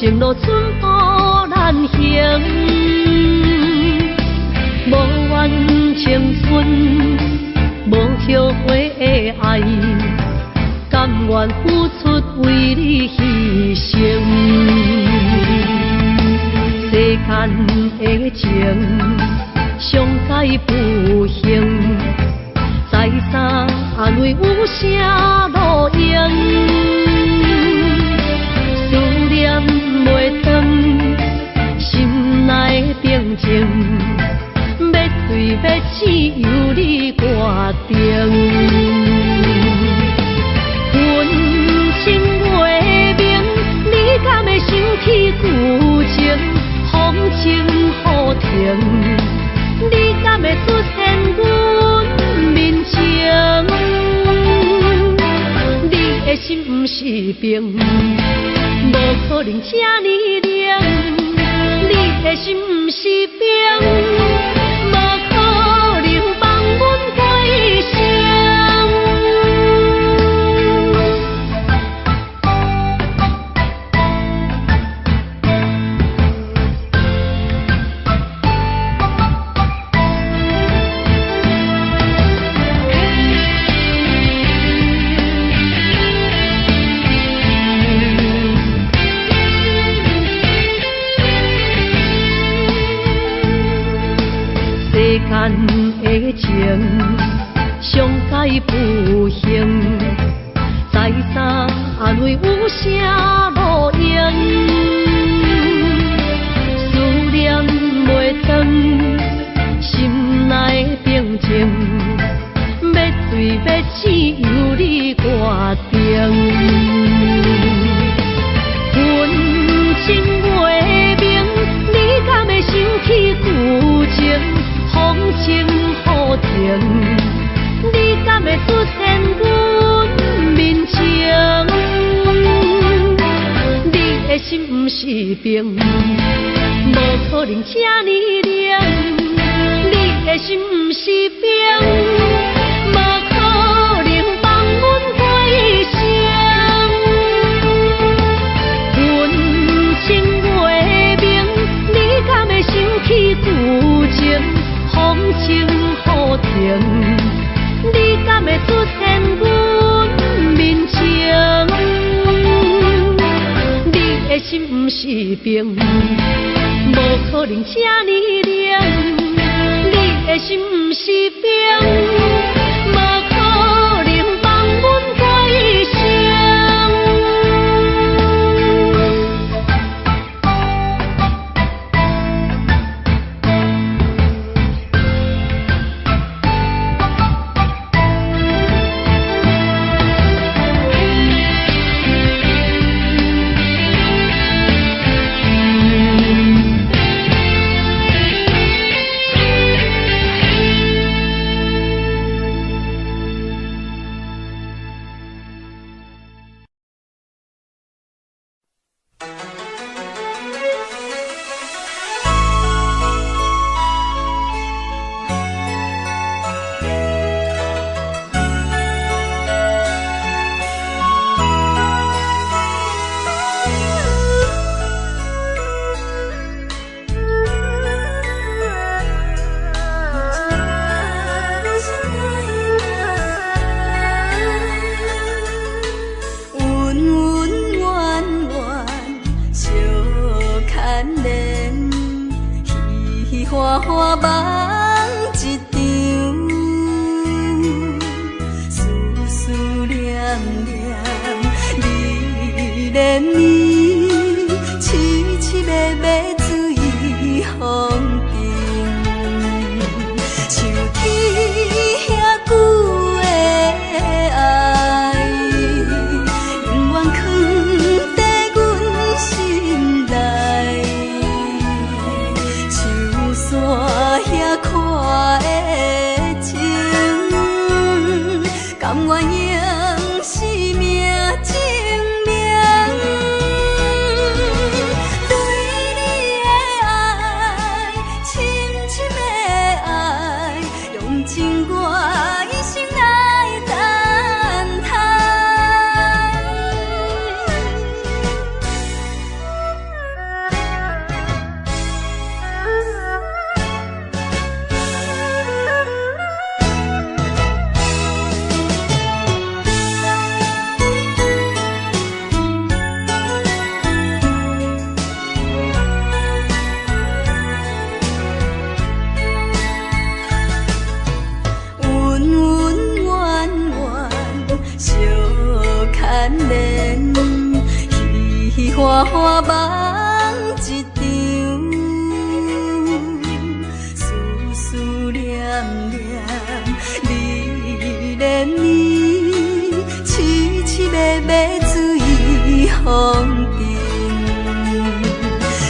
情路寸步難行，無怨青春，無後悔的愛，甘願付出為你犧牲。世間的情，上界不幸，知三類有啥路用？思念袂斷，心內平靜，欲醉欲醒由你決定。溫情袂明，你敢會想起舊情？風清雨停，你敢會出現阮面前？你的心毋是冰，無可能這呢冷。你的心毋是冰，無可能放阮過一生。世間的情，上界不幸，知三類有啥路用？思念袂斷，心內平靜，欲醉欲醒由你決定。溫情袂明，你敢會想起舊情？風清雨停，你敢會出現阮面前？你的心毋是冰，無可能這呢冷。你的心毋是冰，無可能放阮過一生。溫情袂明，你敢會想起舊情？風清雨停，你敢會出現阮面前？你的心毋是冰，無可能這呢冷。你的心毋是冰，無可能放阮過一生。夢一場，思思念念，你連綿，痴痴迷迷水風尘。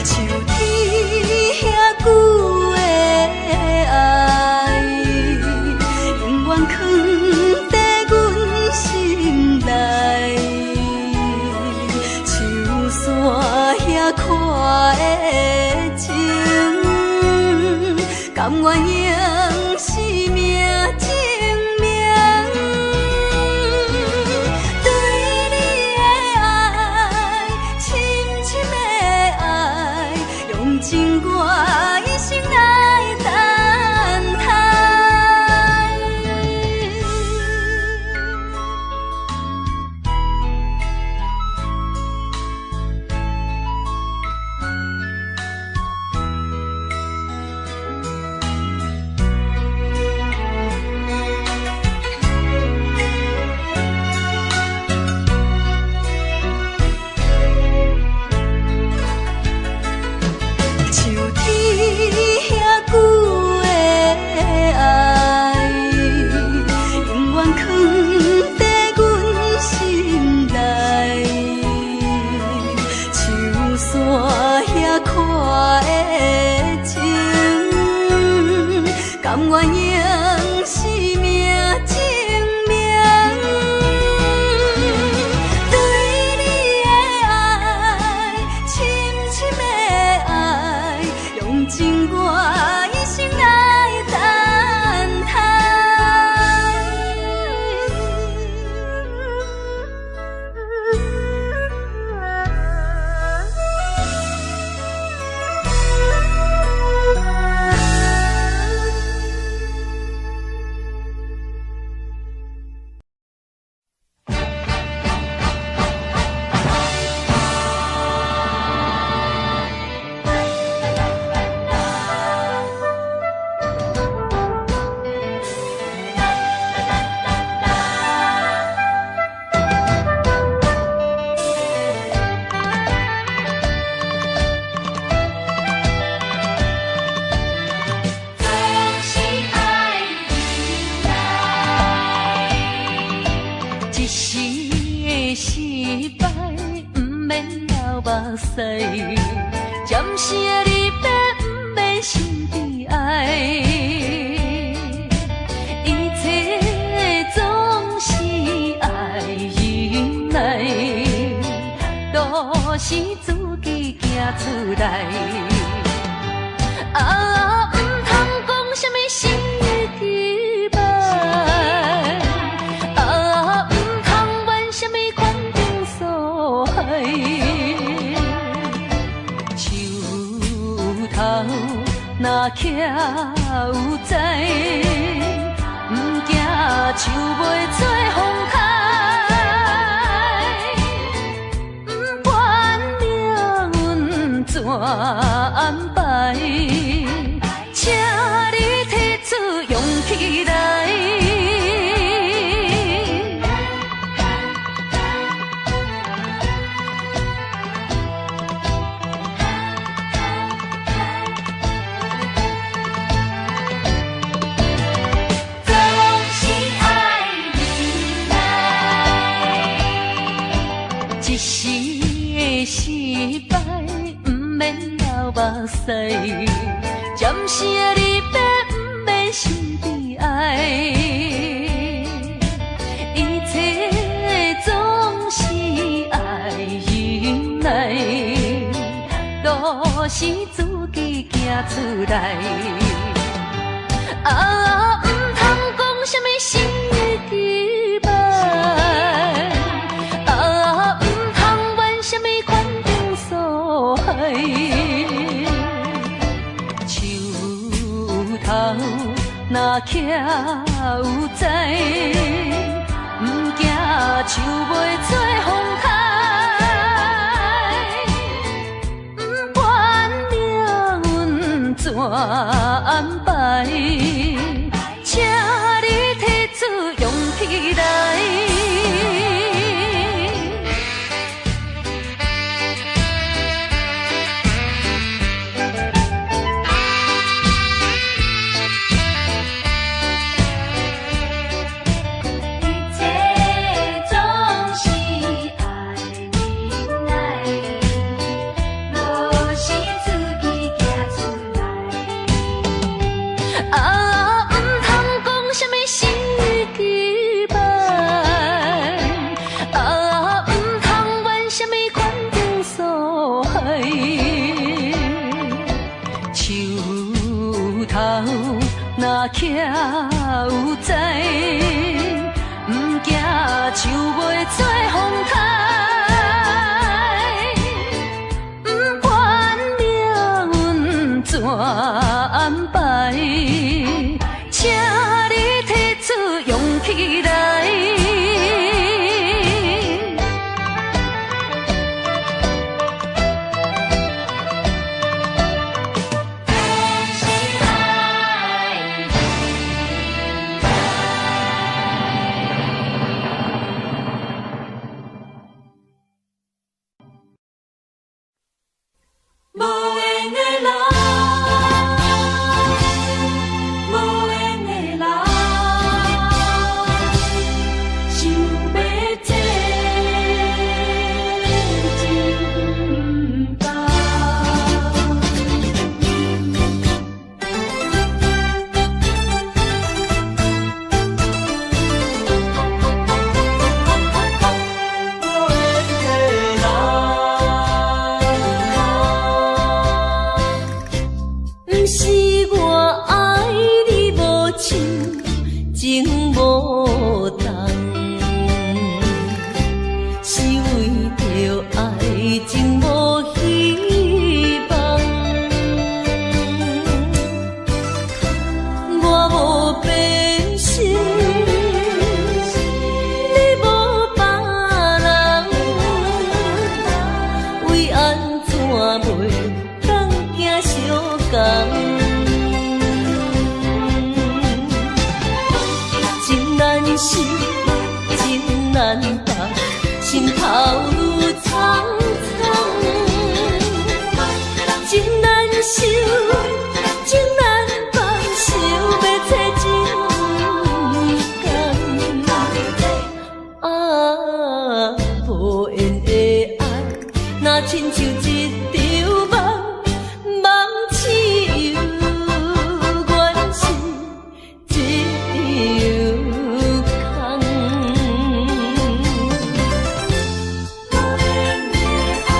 樹天遐久的愛，永遠囥佇阮心內。樹山遐闊的情，甘願用生命證明。對你的愛，深深的愛，用盡我一生來等待。樹天遐久的愛，永遠囥佇阮心內。樹山遐闊的情，甘願用生命證明。對你的愛，深深的愛，用盡我一生來等待。總是愛忍耐，一時的失敗，毋免流目屎，暫時的離別，毋免心悲哀。一切總是愛忍耐，路是自己行出來。啊，毋通講啥物生意歹，啊，毋通怨啥物環境所害。樹頭若徛有知，毋驚樹袂做風開。不管命運怎安排，請你提出勇氣來。總是愛忍耐，一時的失敗，毋免流目屎，暫時的離別，毋免心悲哀。一切總是愛忍耐，路是自己行出來。啊，毋通講啥物生意歹，啊，毋通怨啥物環境所害。樹頭若徛有知，毋驚樹袂做風開。不管命運怎安排，請你提出勇氣來。難放，心頭愈悖悖。真難受，情難放，想欲找真工。啊，無緣的愛，若親像一場夢，夢醒猶原是一場空。無緣的愛，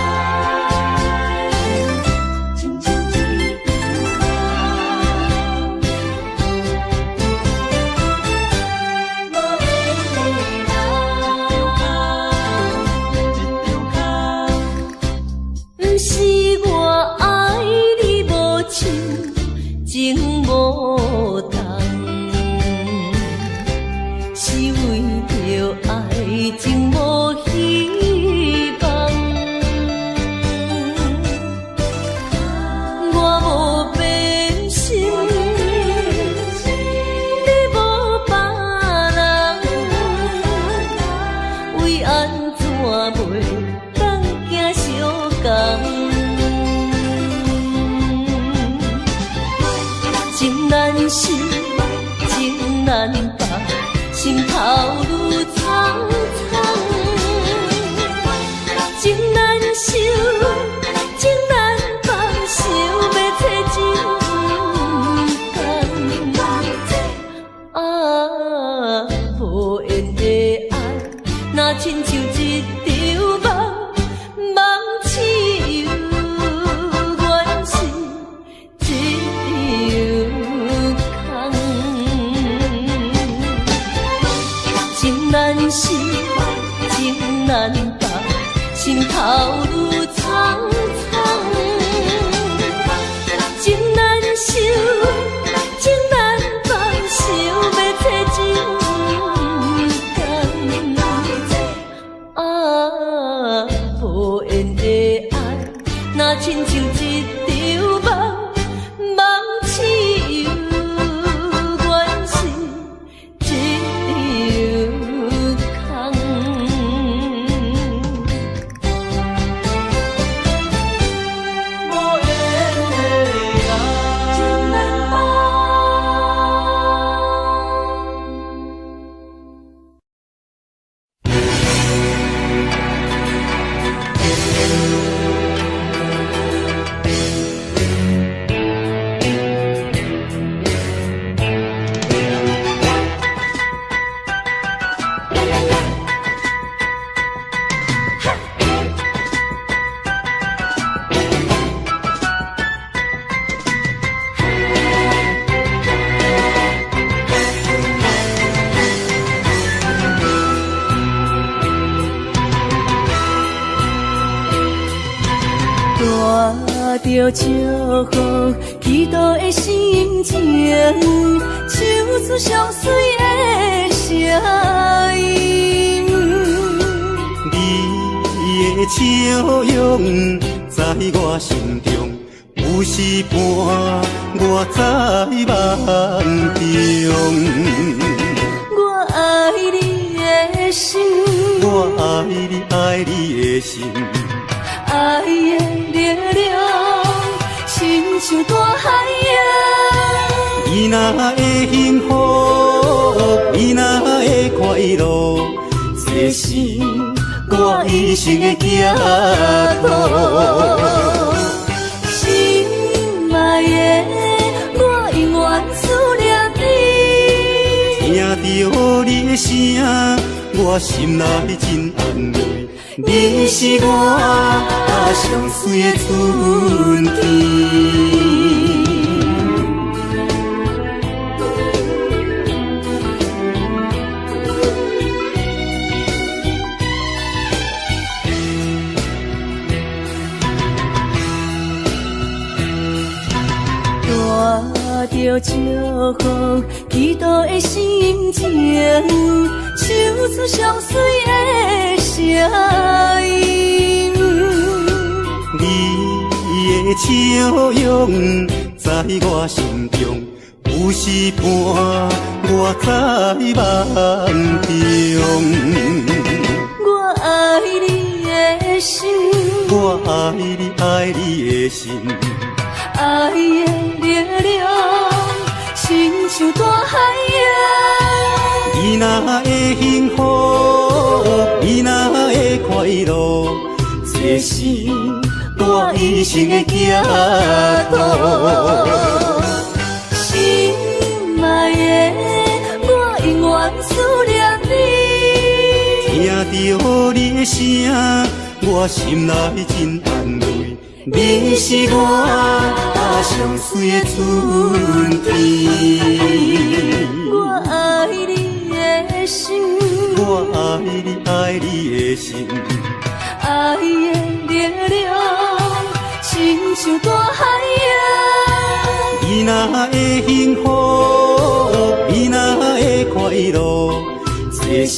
親像一場夢。無緣的愛，毋是我愛你無深，情無重，是為著愛情無希望。我無變心，你無別人，為按怎袂當行相仝？情難受，情難放，心頭愈悖悖。情難受，情難放，想欲找真工。啊，無緣的愛，若親像一場夢，夢醒猶原是一場空。情難受，情難放，心頭愈悖悖。情難受，情難放，想欲找真工。啊，無緣的愛，若親像一場夢，夢醒猶原是一場空。無緣的愛，情難放。帶著祝福，祈禱的心情，唱出上媠的聲音。你的笑容在我心中，有時伴我在夢中。我愛你的心，我愛你愛你的心，愛的力量，親像大海洋。你若會幸福，你若會快樂，這是我一生的寄託。心愛的，我永遠思念你。聽著你的聲，我心內真安慰。你是我上媠的春天。帶著祝福，祈禱的心情，唱出上媠的聲音。你的笑容在我心中，有時伴我在夢中。你愛你的心。愛的力量，親像大海洋。你若會幸福，你若會快樂，這是我一生的寄託。心愛的，我永遠思念你。聽著你的聲，我心內真安慰。你是我上媠的春天。我愛你的心，我愛你愛你的心。愛的力量，親像大海洋。你若會幸福，你若會快樂，這是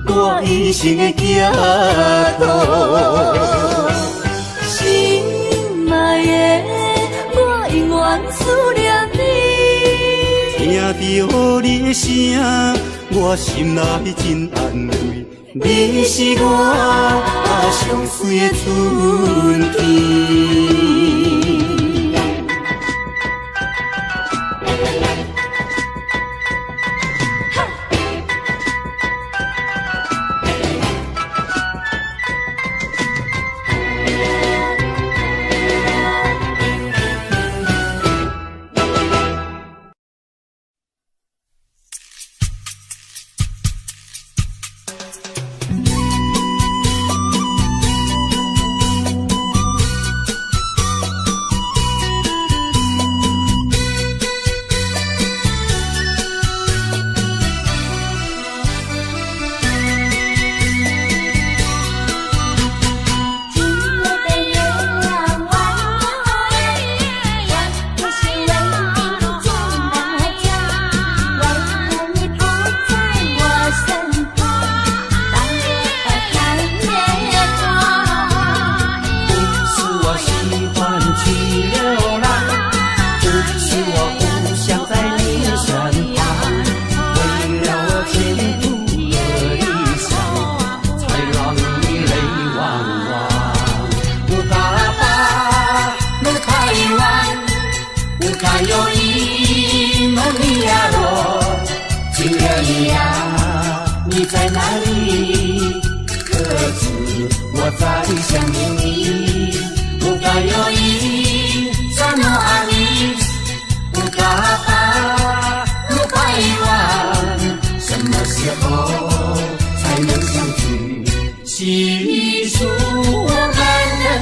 我一生的寄託。心愛的，我永遠思念你。聽著你的聲，我心內真安慰。你是我上媠的春天。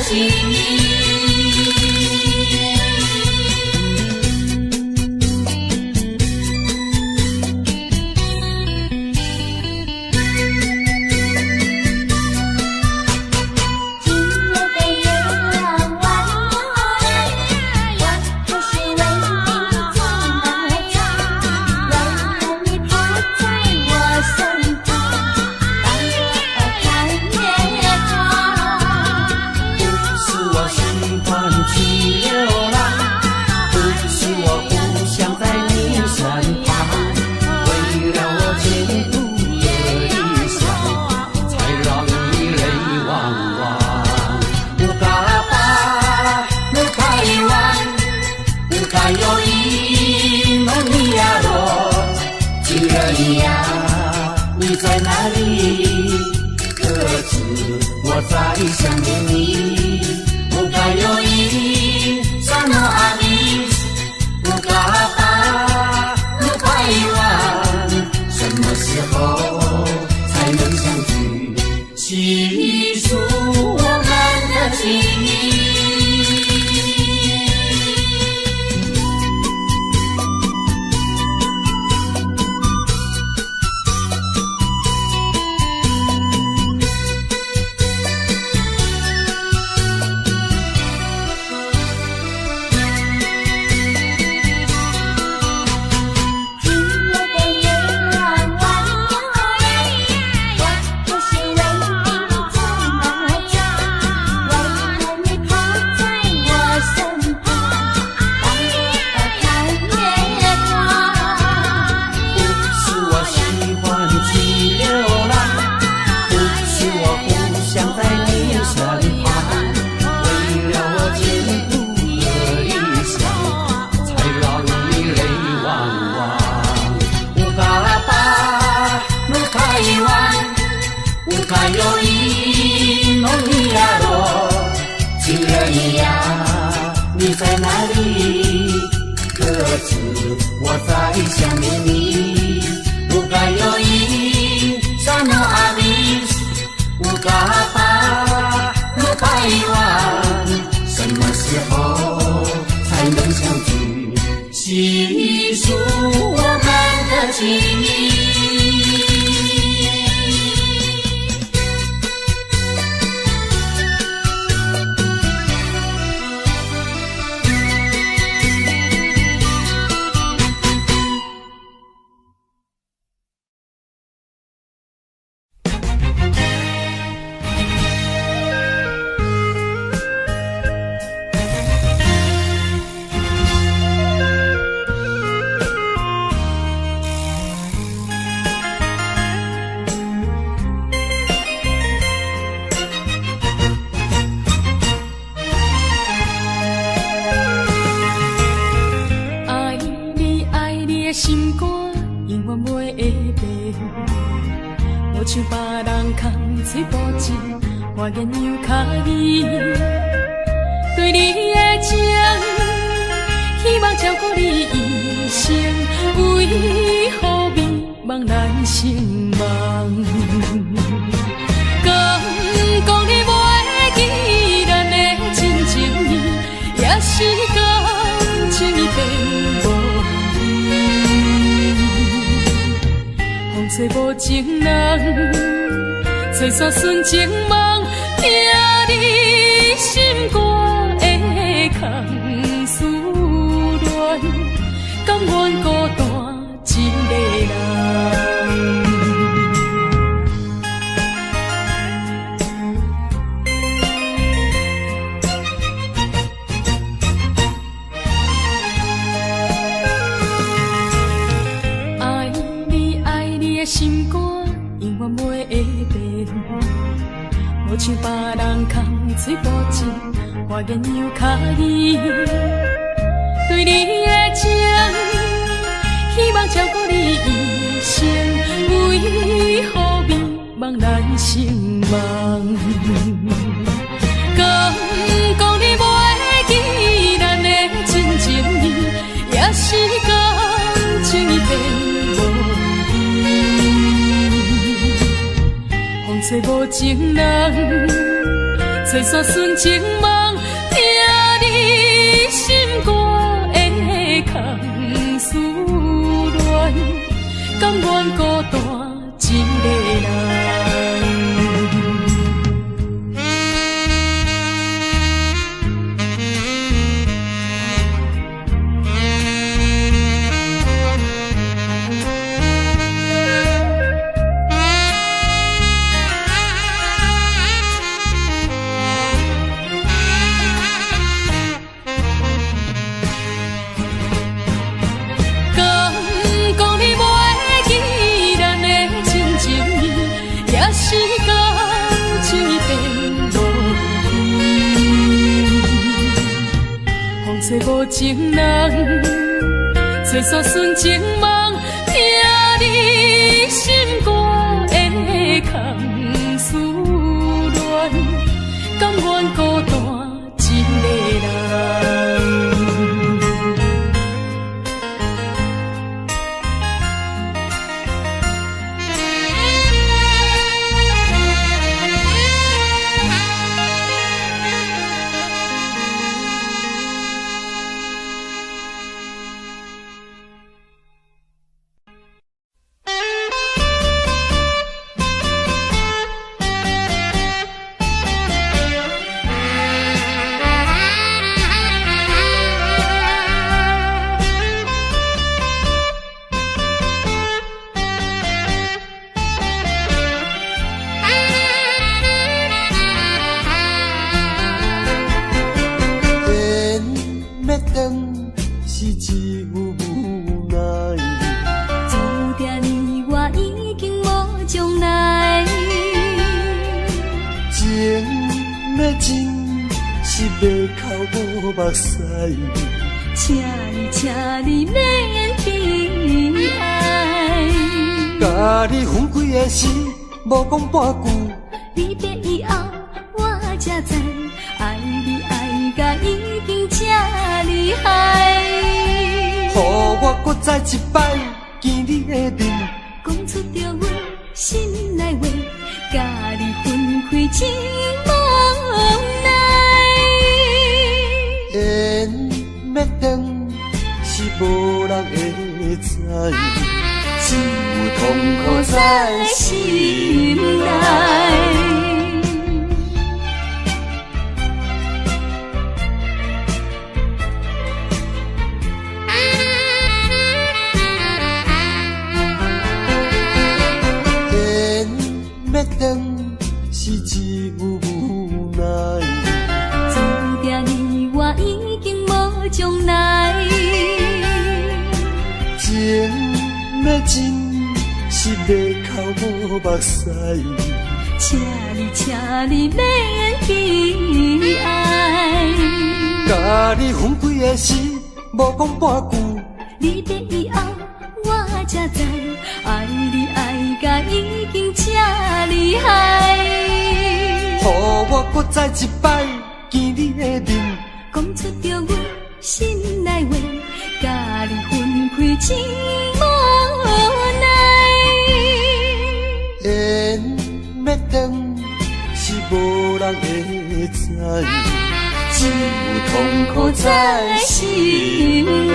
今湾，乌卡有伊蒙尼亚罗，情人呀，你在哪里？可知我在想念你。乌卡有伊萨诺阿米斯，乌卡巴鲁台湾，什么时候才能相聚？细数我们的情谊。我愿又较伊，对你的情，希望照顾你一生，为何美梦难成梦？敢讲你袂记咱的真情意，也是感情已变无味。风吹无情人，吹散纯情梦。疼你心肝的空思恋，甘愿孤单一个人。爱你爱你的心肝，永远袂会变。无像别人空嘴保证，花言又较伊。对你的情，希望照顾你一生，为何美梦难成梦？敢讲你袂记咱的真情意，也是感情已变无味。风吹无情人，吹散纯情梦，疼你心肝的空思恋，甘愿孤单一个人。吹无情人，吹散纯情梦，疼你心肝的空思恋，甘愿孤单一个人。请你，请你免悲哀。佮你分開的時，無講半句。離別以後，我才知，愛你愛甲已經這厲害。予我閣再一擺見你的面，講出著阮心內話，佮你分開真無奈。緣欲斷是無人會知，只有痛苦在心內。緣欲斷是只有無奈，注定你我已經無將來。情欲真是袂哭無目屎。請你，請你免悲哀。佮你分開的時，無講半句。離別以後，我才知，愛你愛甲已經這厲害。予我閣再一擺見你的面，講出著阮心內話，佮你分開真無奈。緣欲斷是無人會知，只有痛苦在心內。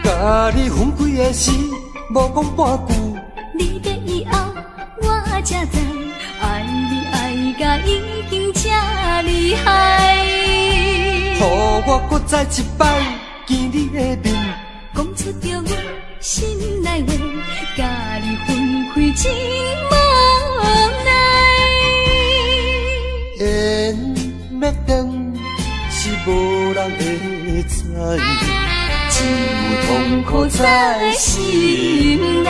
佮你分開的時，無講半句。離別以後，我才知，愛你愛甲已經這厲害。予我閣再一擺見你的面，講出著阮心內話，佮你分開真無奈。緣欲斷是無人會知，只有痛苦在心內。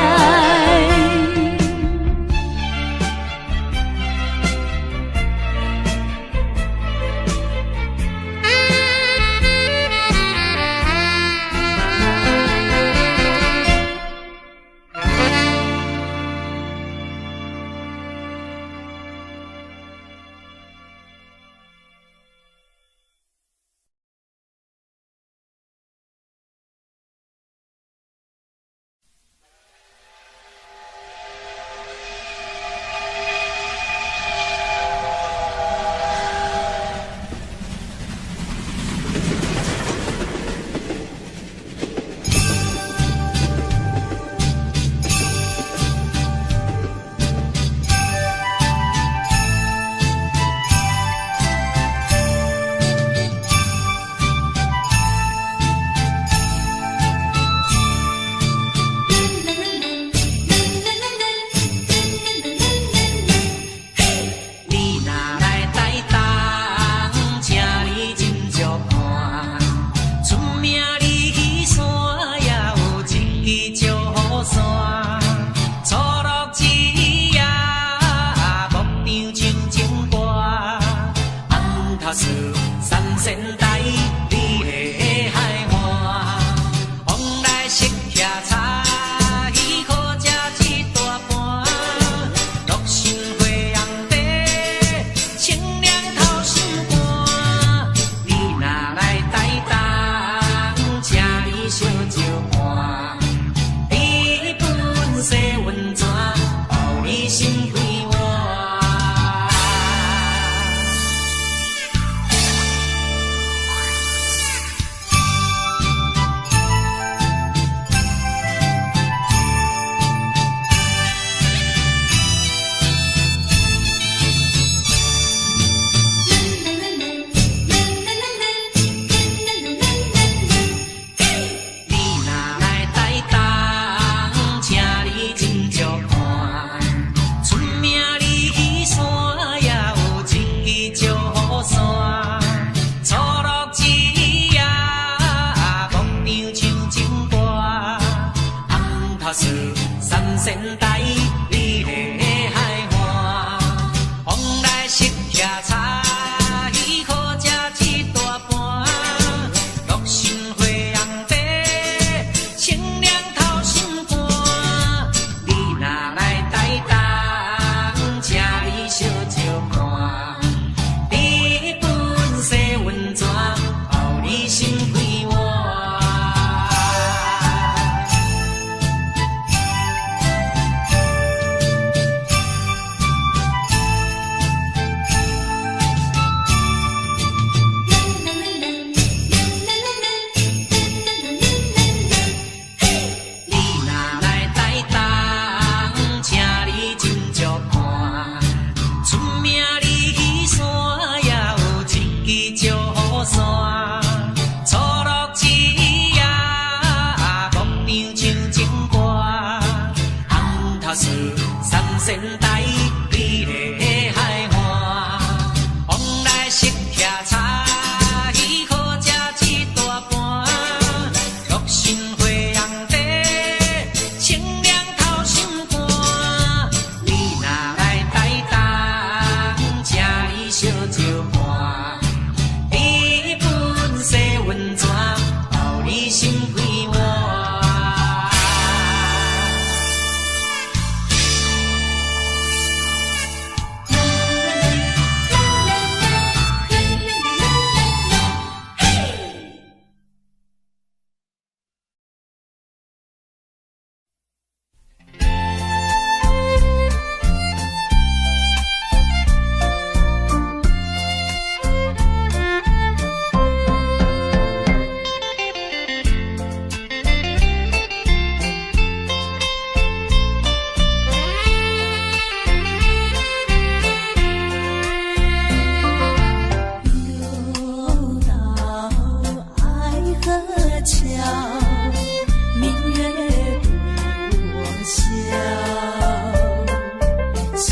仙台，美麗的海岸。往來適徛柴，好食一大盤。樂心花紅茶，清涼透心肝。你若來台東，請伊相招伴。日本洗溫泉，包你心快活。又到愛河橋，明月對我笑，笑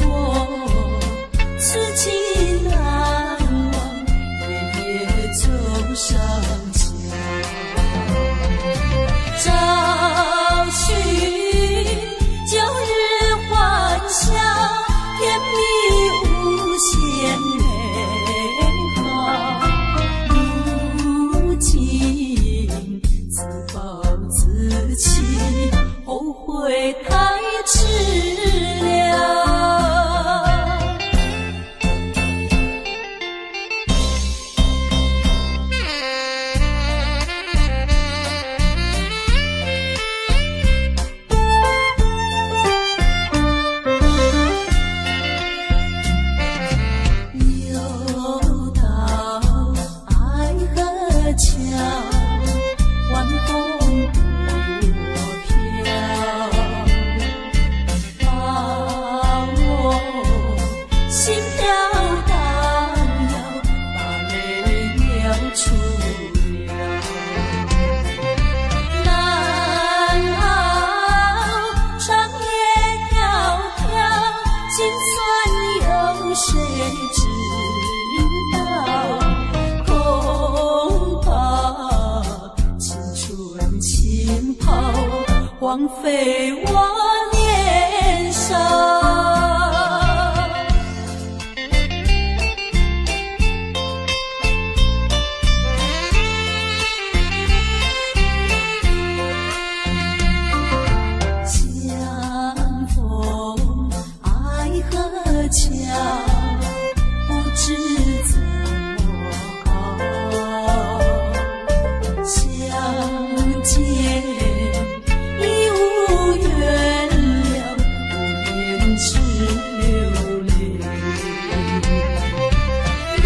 我痴情難忘，夜夜走上橋。找尋舊日歡笑，甜蜜無限美好。如今自暴自棄，後悔太遲了。又到愛河橋，晚風對我飄，把我心飄蕩搖，把淚流出了。難熬長夜迢迢，心酸有誰知道？恐怕青春輕拋，荒廢我年少。相逢愛河橋，不知怎麼好。相見已無緣了，無言只流淚。難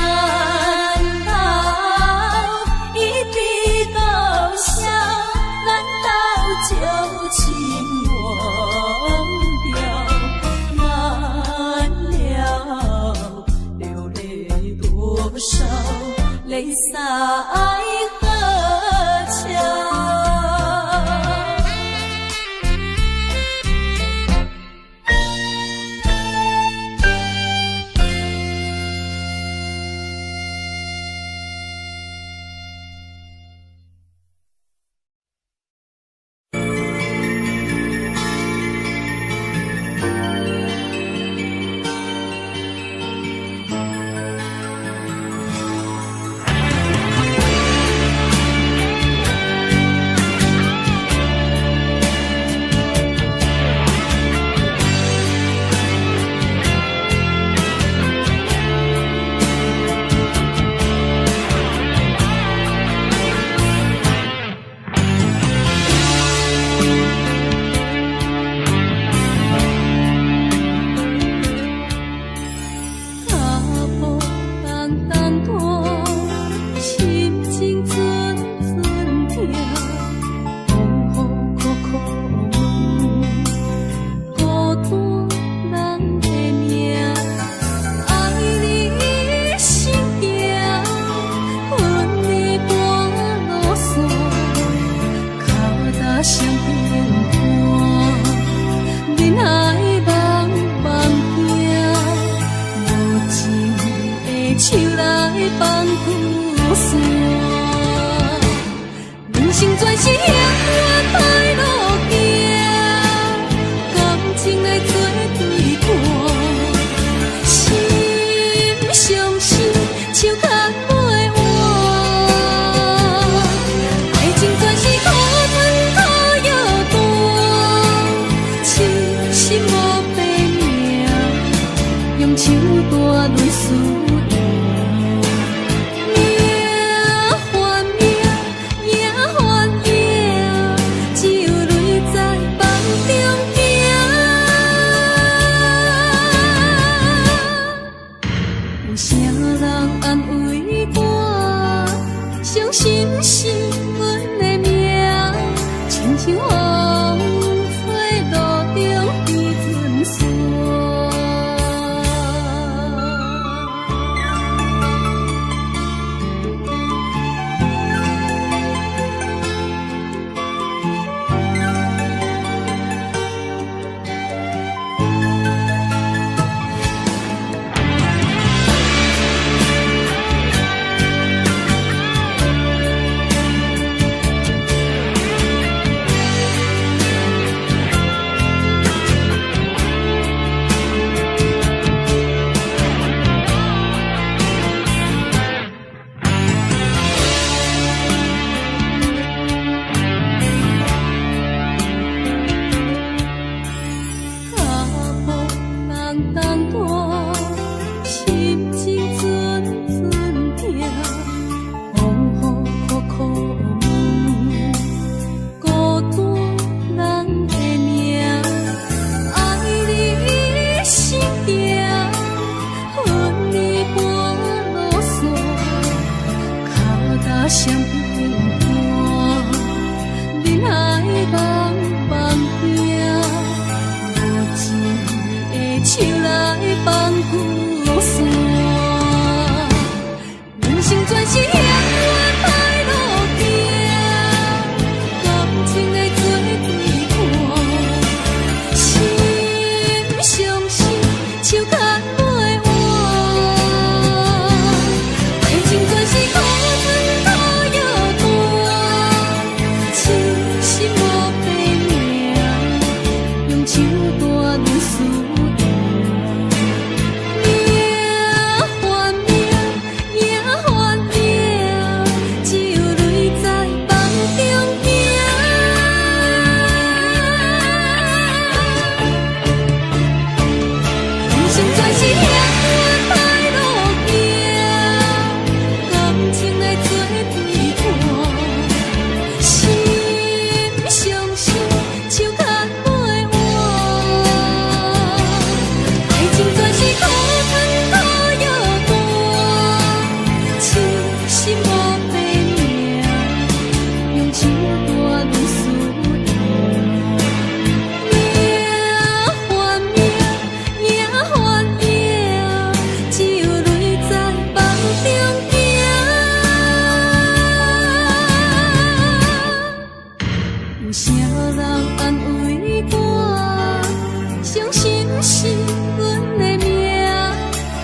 道一筆勾銷？難道舊情忘掉？難了流淚多少，淚灑愛河橋。傷心是阮的命，親像風吹路中彼陣沙。脚步重重大，心情阵阵痛，风雨苦苦问，孤单人的命，愛你心痛，恨你半路散，跤踏雙平伴，忍愛茫茫行。無情的手來放舊線，人生全是嫌我歹路行，感情來做對伴，心相惜，手牽袂完。愛情全是苦酸苦藥單，痴心無白命。用手段輸贏，命還命，命還命，只有淚在夢中行。人生全是嫌我歹路行，感情來做對伴，心相惜，手牽袂完。愛情全是苦酸苦藥單，痴心無白命，用手段輸贏。命還命，命還命，只有淚在夢中行。有啥人安慰我？傷心是阮的命，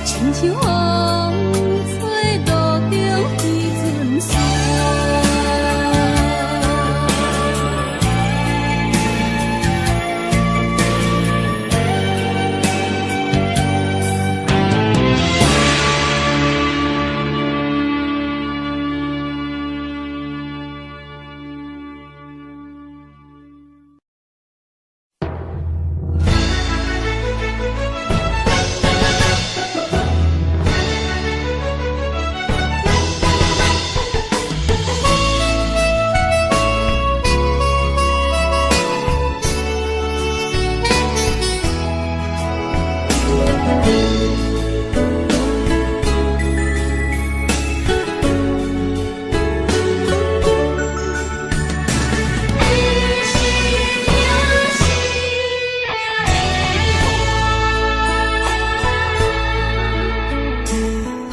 親像風吹路中彼陣沙。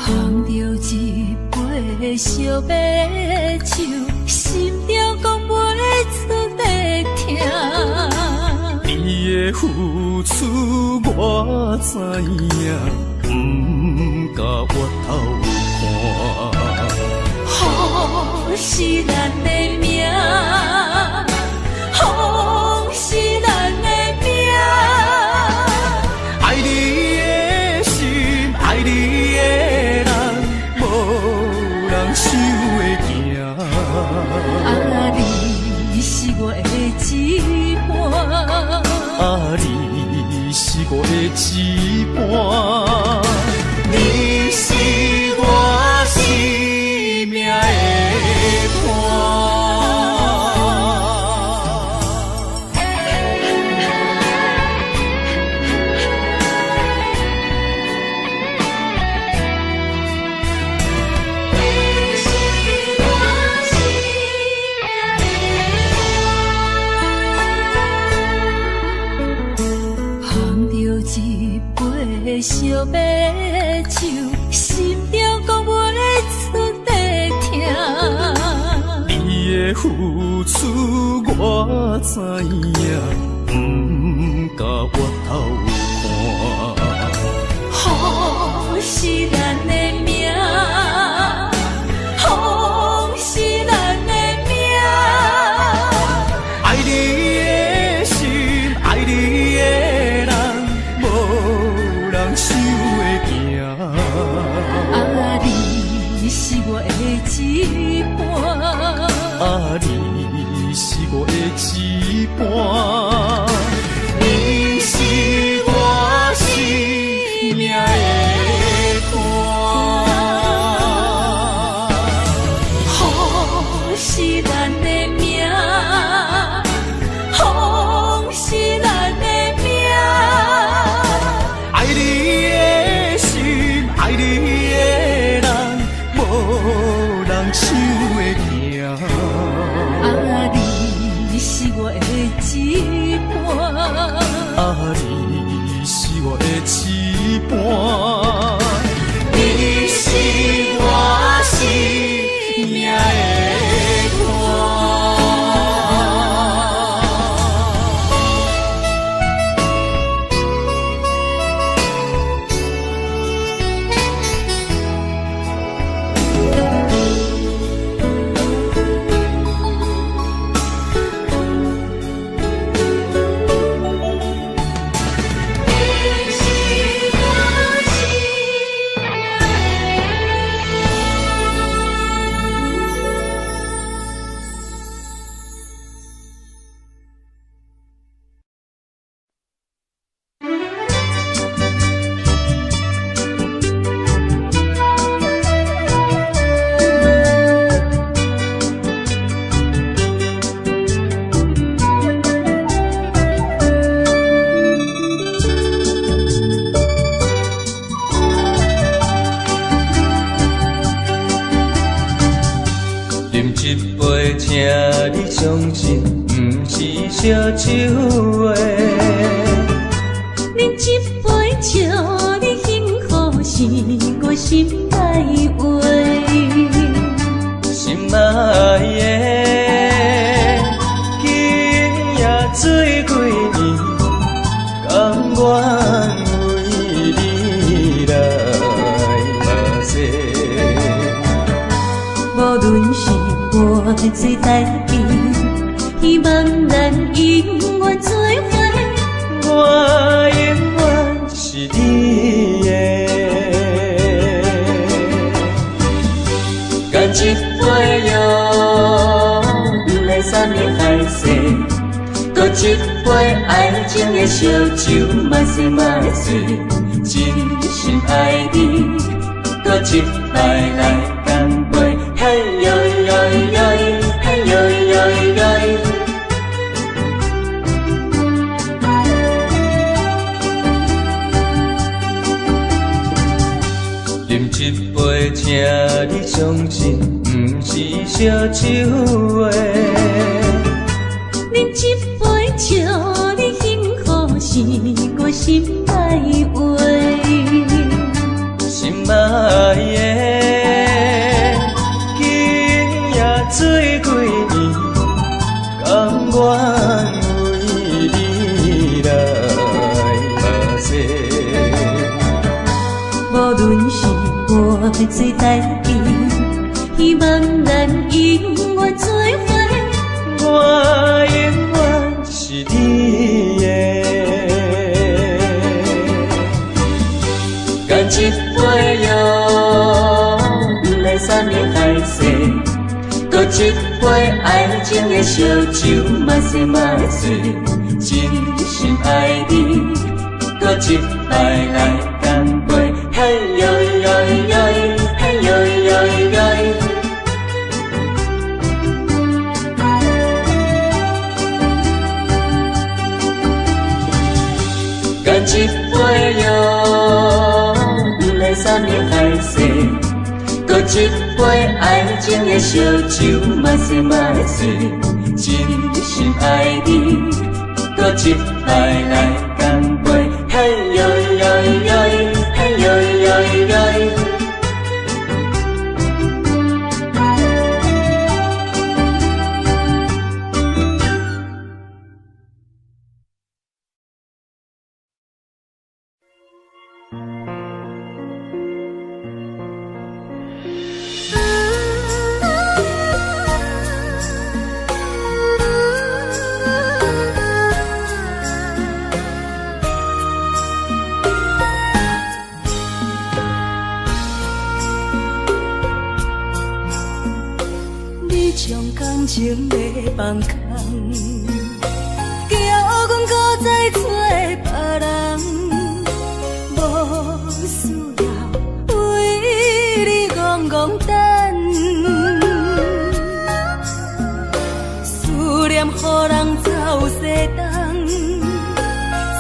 捧著一杯燒白酒，心中講袂出的疼。你的付出我知影，不敢回頭看。雨是咱的命，風是咱的命。愛你的心，愛你的人，無人想會驚。啊，你是我的一半，啊，你是我的一半，你是我生命的伴。你是我的付出我知影，毋敢回頭看。雨是咱的命，風是咱的命。愛你的心，愛你的人，無人想會驚。啊，你是我的一半，啊，你是我的一半，你是我生命的伴。雨是咱的命，風是咱的命。愛你的心，愛你的人，無人想會驚。啊，你是我的一半，啊，你是我的一半，你是我生命的伴。你是我生命饮一杯，請你相信，毋是燒酒的。啉一杯，祝你幸福是我心內話。心愛的，今夜醉幾暝，甘願為你來拍勢。無論是偌濟代誌，希望咱永遠做伙。我永遠是你的。乾一杯喲，來三盟海誓，閣一杯愛情的燒酒，嘛是嘛是，真心愛你，閣一擺來乾杯，嘿喲喲喲，嘿喲喲喲。饮一杯，請你相信，毋是燒酒的。啉一杯，祝你幸福是我心內話。心愛的，今夜醉幾暝，甘願為你來拍勢。無論是偌濟代誌，希望咱永遠做伙。我永遠是你的。乾一杯喲，來三盟海誓，閣一杯愛情的燒酒，嘛是嘛是，真心愛你，閣一擺來乾杯，嘿喲喲喲，嘿喲喲喲。乾一杯喲，來三盟海誓，閣一杯愛情的燒酒，嘛是嘛是，真心愛你，閣一擺來乾杯，嘿喲喲喲，嘿喲喲喲。你將感情欲放空，叫阮閣再找別人，無需要為你戇戇等，思念予人走西東，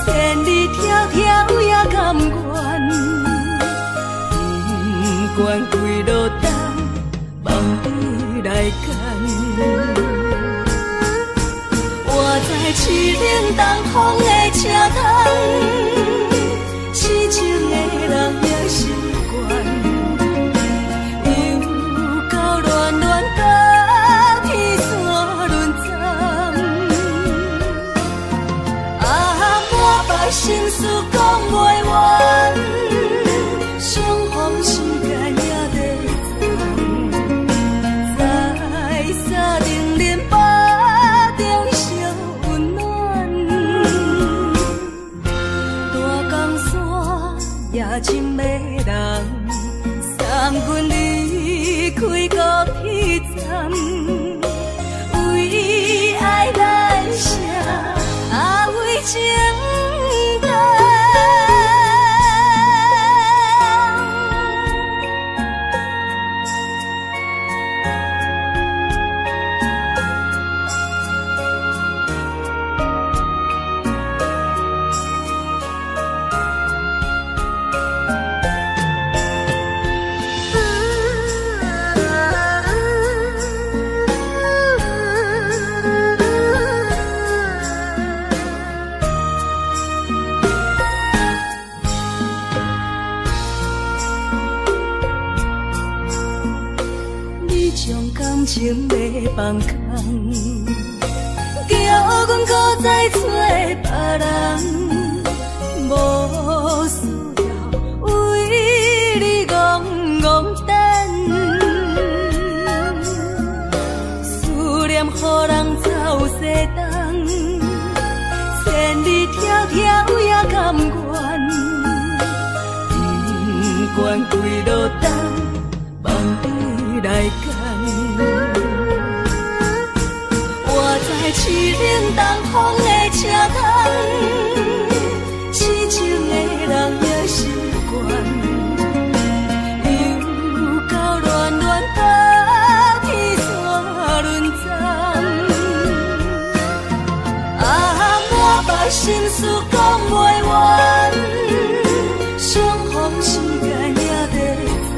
千里迢迢也甘願，不管幾落冬，望你來牽。我知凄冷東風的車窗，痴情的人也習慣，又到暖暖甲天山轮转，啊，满腹心事講袂完，相逢時間也在轉，在三重林腹中相溫暖，大江山也真迷人，送阮離開高鐵站，為愛難捨，啊為情難。你將感情欲放空，叫阮閣再找別人，無需要為你戇戇等，思念予人走西東，千里迢迢也甘願，不管幾落冬，望你來牽。我知凄冷東風的車窗，痴情的人也習慣，又到暖暖甲天山轮转，啊，满腹心事講袂完，相逢時間也在轉，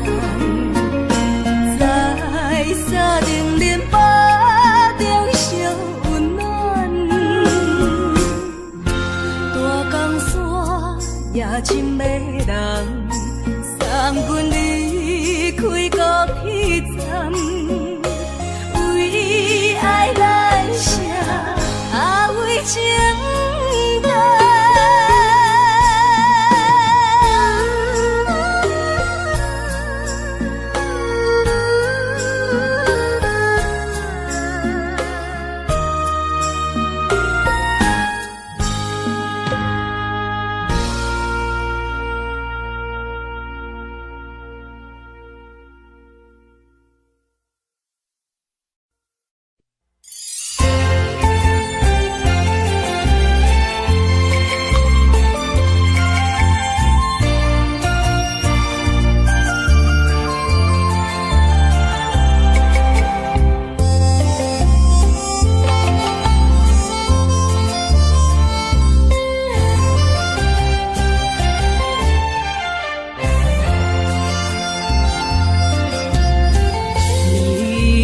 在三重林腹中相溫暖，大江山也真迷人，送阮離開高鐵站，為愛難捨，啊為情難。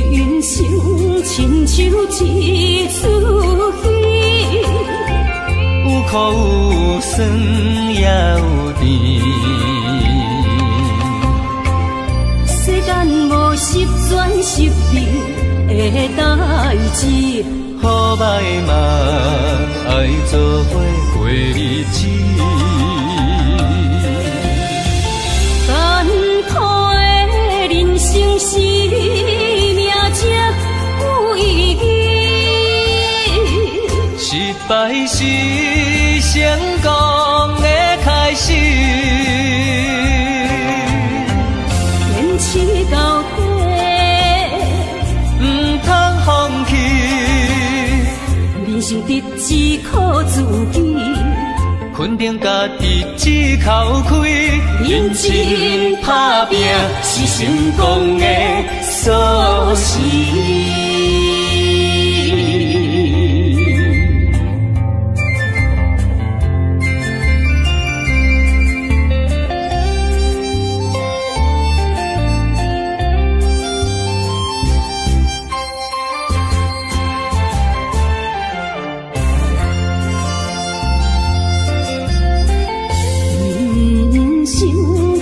人生親像一出戲，有苦有酸也有甜。世間無十全十美的代誌，好歹嘛愛做伙過日子。艱苦的人生是命才有意義。失敗是成功的開始。堅持到底，毋通生得只靠自己，肯定家己一口气，认真打拼是成功的锁匙。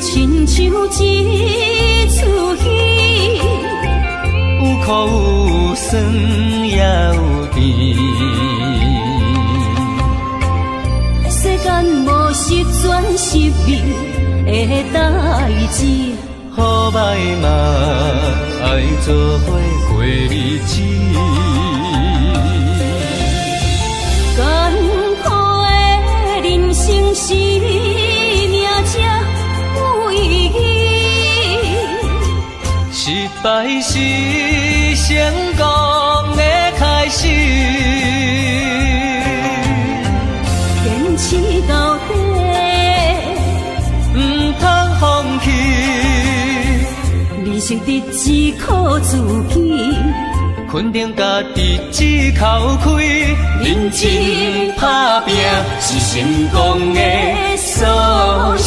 亲像一出戏，有苦有酸也有甜。世间无十全十美的代誌，好歹嘛愛做伙過日子。艱苦的人生是命才有意義，失敗是成功的開始。堅持到底，毋通放棄。人生得只靠自己，肯定家己一口氣，認真打拼是成功的鎖匙。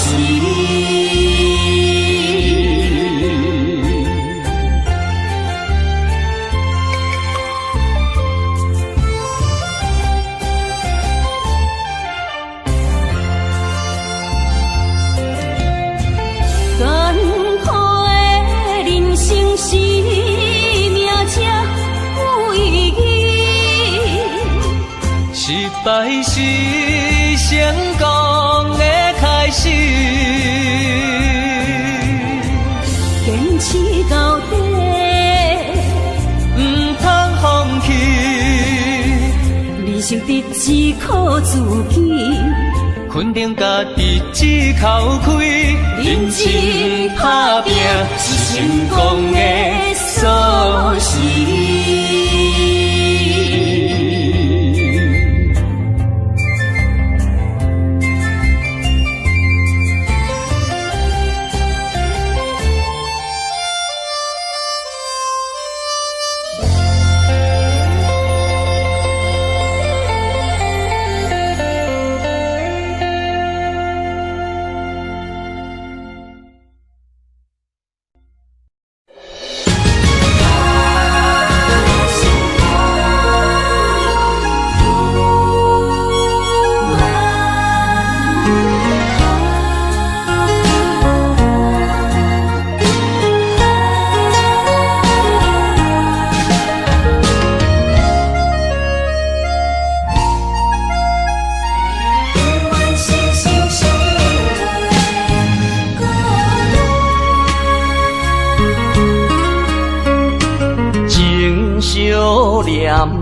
艱苦的人生是命才有意義，失敗是成功的開始。堅持到底，毋通放棄。人生得只靠自己，肯定家己一口氣，認真打拼是成功的鎖匙。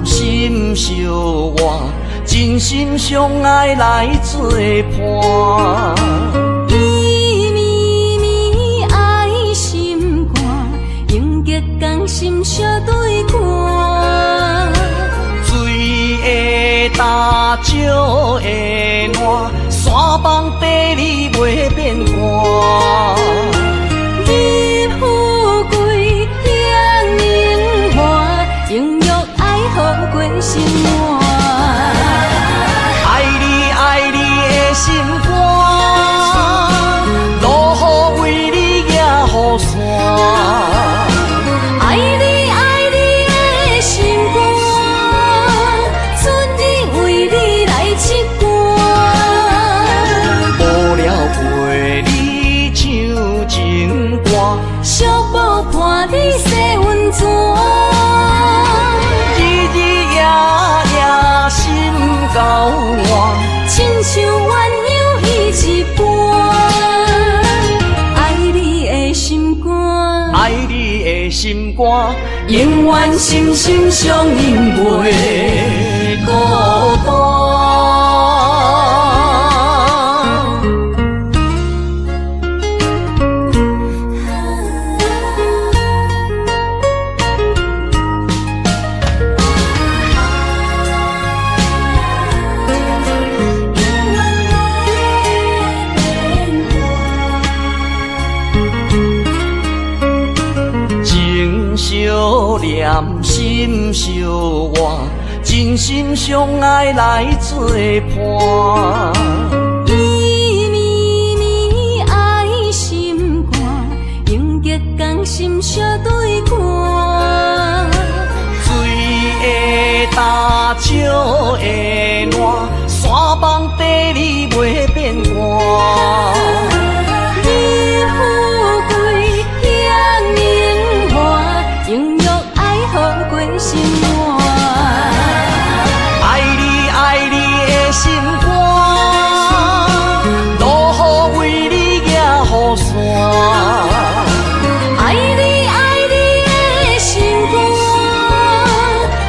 心相换，真心相爱来作伴。伊绵绵爱心肝，永结同心相对看。水会干，石会烂，山崩地裂袂变卦。日富贵，享荣华，永浴爱好过生活。爱你爱你的心肝，落雨为你举雨伞。爱你爱你的心肝，春日为你来拭干。无聊陪你唱情歌，寂寞伴你洗温泉。日日夜夜心交换，亲像鸳鸯彼一般。爱你的心肝，爱你的心肝，永远心心相印袂孤单。甘心相活，真心相爱来作伴。伊绵绵爱心肝，永结同心相对看。水会干，石会烂，山梦底你袂变卦。你富贵享荣华，永约爱好过生活。爱你爱你的心肝，落雨为你举雨伞。爱你爱你的心肝，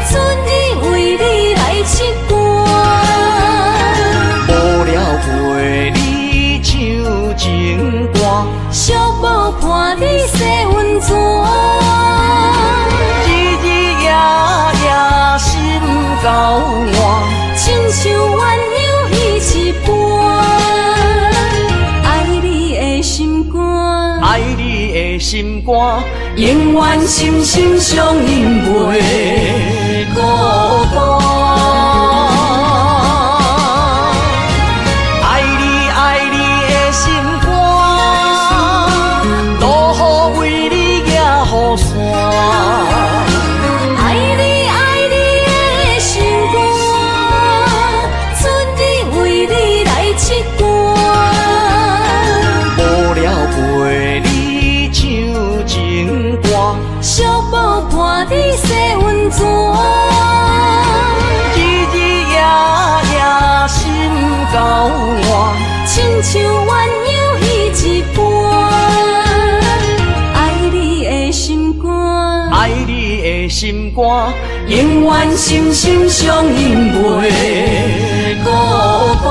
春日为你来拭干。无聊陪你唱情歌，寂寞伴你洗温泉。日日夜夜心交换，亲像鸳鸯彼一般。爱你的心肝，爱你的心肝，永远心心相印袂孤单。爱你爱你的心肝，落雨为你举雨伞。爱你爱你的心肝，春日为你来拭干。无聊陪你唱情歌，寂寞伴你洗温泉。日日夜夜心交换，亲像鸳鸯彼一般。爱你的心肝，爱你的心肝，永远心心相印袂孤单。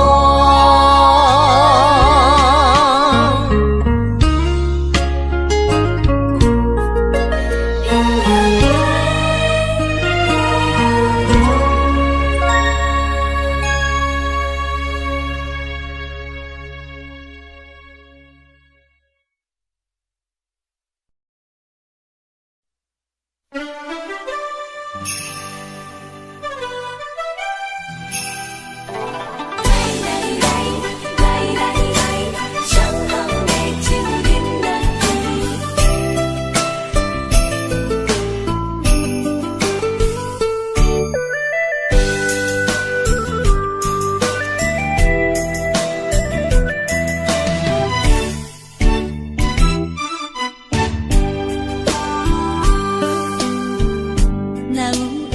若有缘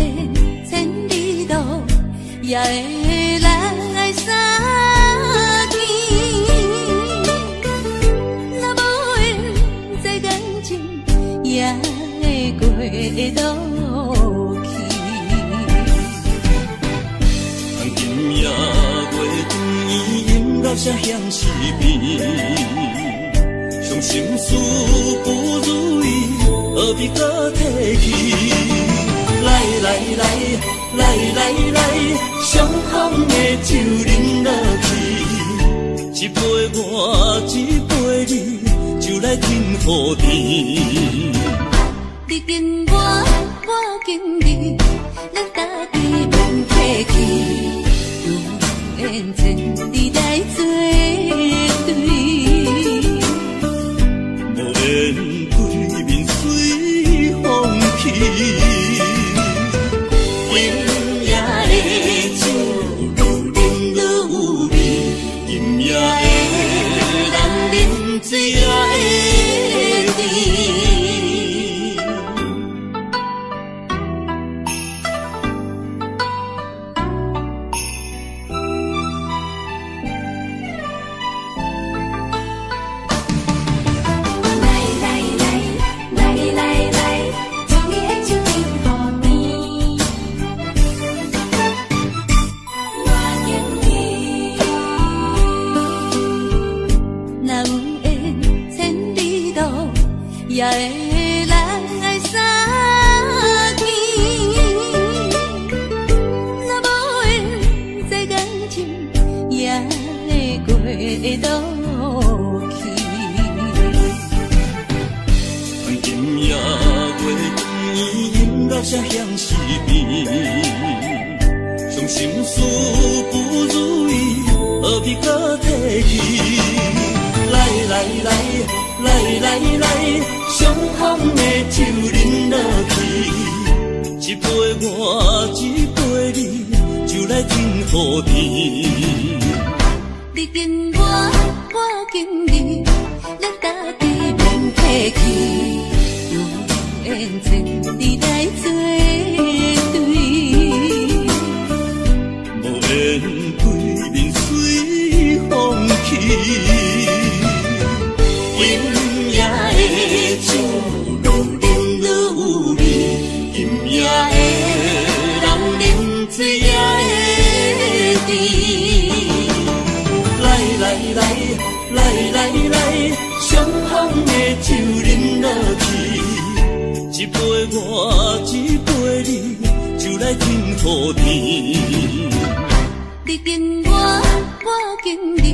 千里路，也会来相见；若无缘在感情，也会过落去。今夜月圆，饮到声嫌是甜，伤心事不如意，何必阁提起？来来来来来来，双方的酒饮落去，一杯我，一杯你，酒来天乎甜。你敬我，我敬你，咱家己免客气。有缘千里来作对，无缘对面随风去。今夜的酒愈饮愈有味，今夜的人饮醉也会甜。边。伤心事不如意，何必阁提起？来来来来来来，上风的酒啉落去，一杯我，一杯你，就来天雨天。你敬我，我敬你，咱家己免客气，有缘千里来做对，无缘对面随风去。今夜的酒愈饮愈有味，今夜的人饮醉也会甜。来来来来来来，上风的酒啉落去，一杯我，一杯你，就来天雨天。你敬我，我敬你，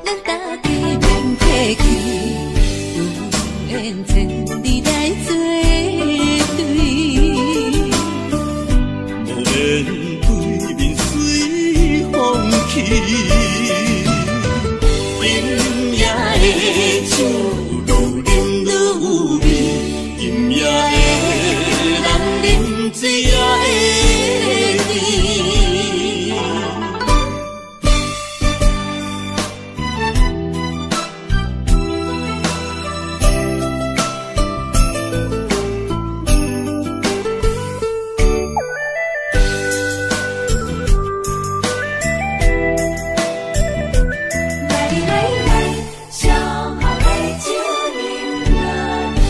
咱家己免客气，有缘千里来做对，无缘对面随风去。今夜的酒愈饮愈有味，今夜的人饮醉也会甜。来来来，上好的酒饮落去。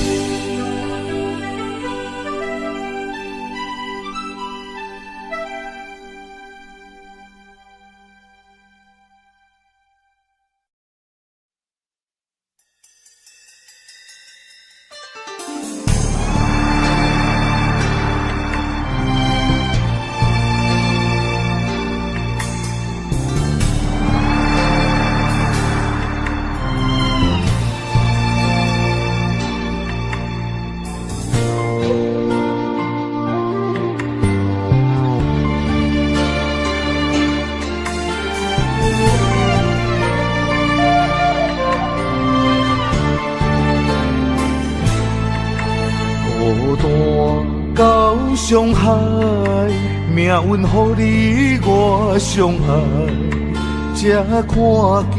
孤单到上海，命运予你我相爱，才看见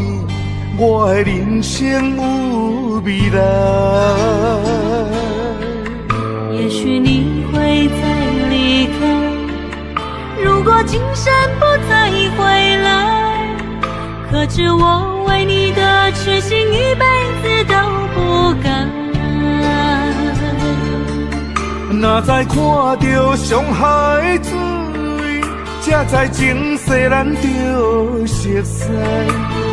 我的人生有未来。也许你会再离开，如果今生不再回来，可知我为你的痴心一辈子都不改。若再看到上海水，才知前世咱就熟似。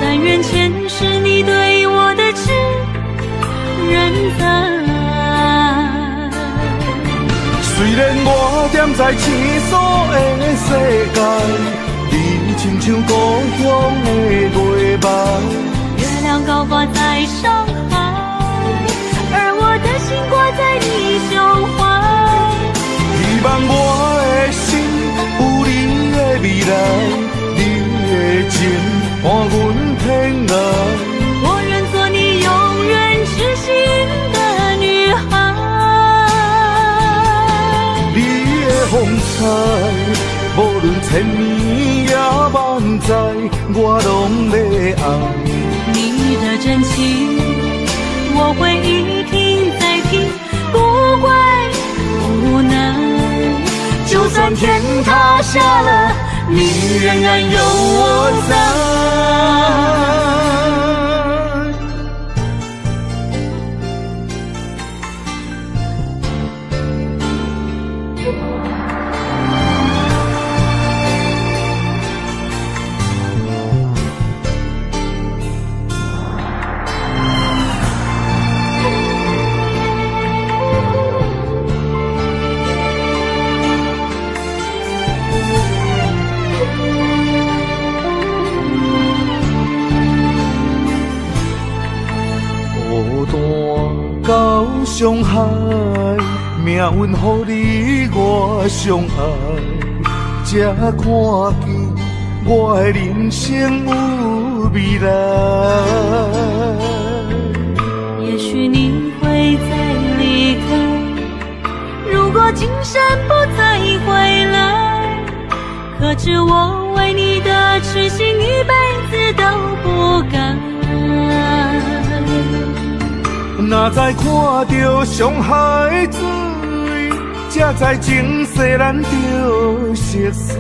但愿前世你对我的痴仍在。虽然我踮在生疏的世界，你亲像故乡的月梦。月亮高挂在上海，而我的心挂在你胸怀。希望我的心有你的未来，你的情伴阮天涯。我愿做你永远痴心的女孩。你的风采，无论千年也万载，我拢要爱。你的真情，我会一听再听，不会无奈。就算天塌下了，你仍然有我在。孤单到上海，命运予你我上愛，才看見我的人生有未來。也許你會再離開，如果今生不再回來，可知我為你的痴心一輩子都不改。若再看著上海水，才知前世咱著熟似。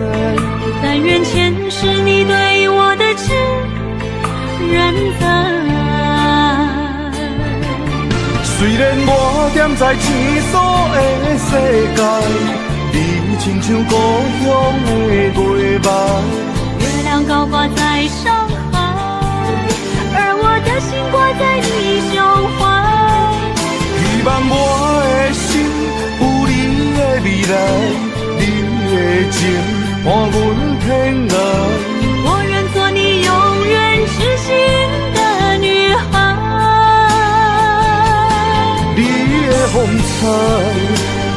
但願前世你對我的痴仍在。雖然我踮在生疏的世界，你親像故鄉的月暝。月亮高掛在上海，而我的心掛在你胸懷。希望我的心有你的未來，你的情伴阮天涯。我願做你永遠痴心的女孩。你的風采，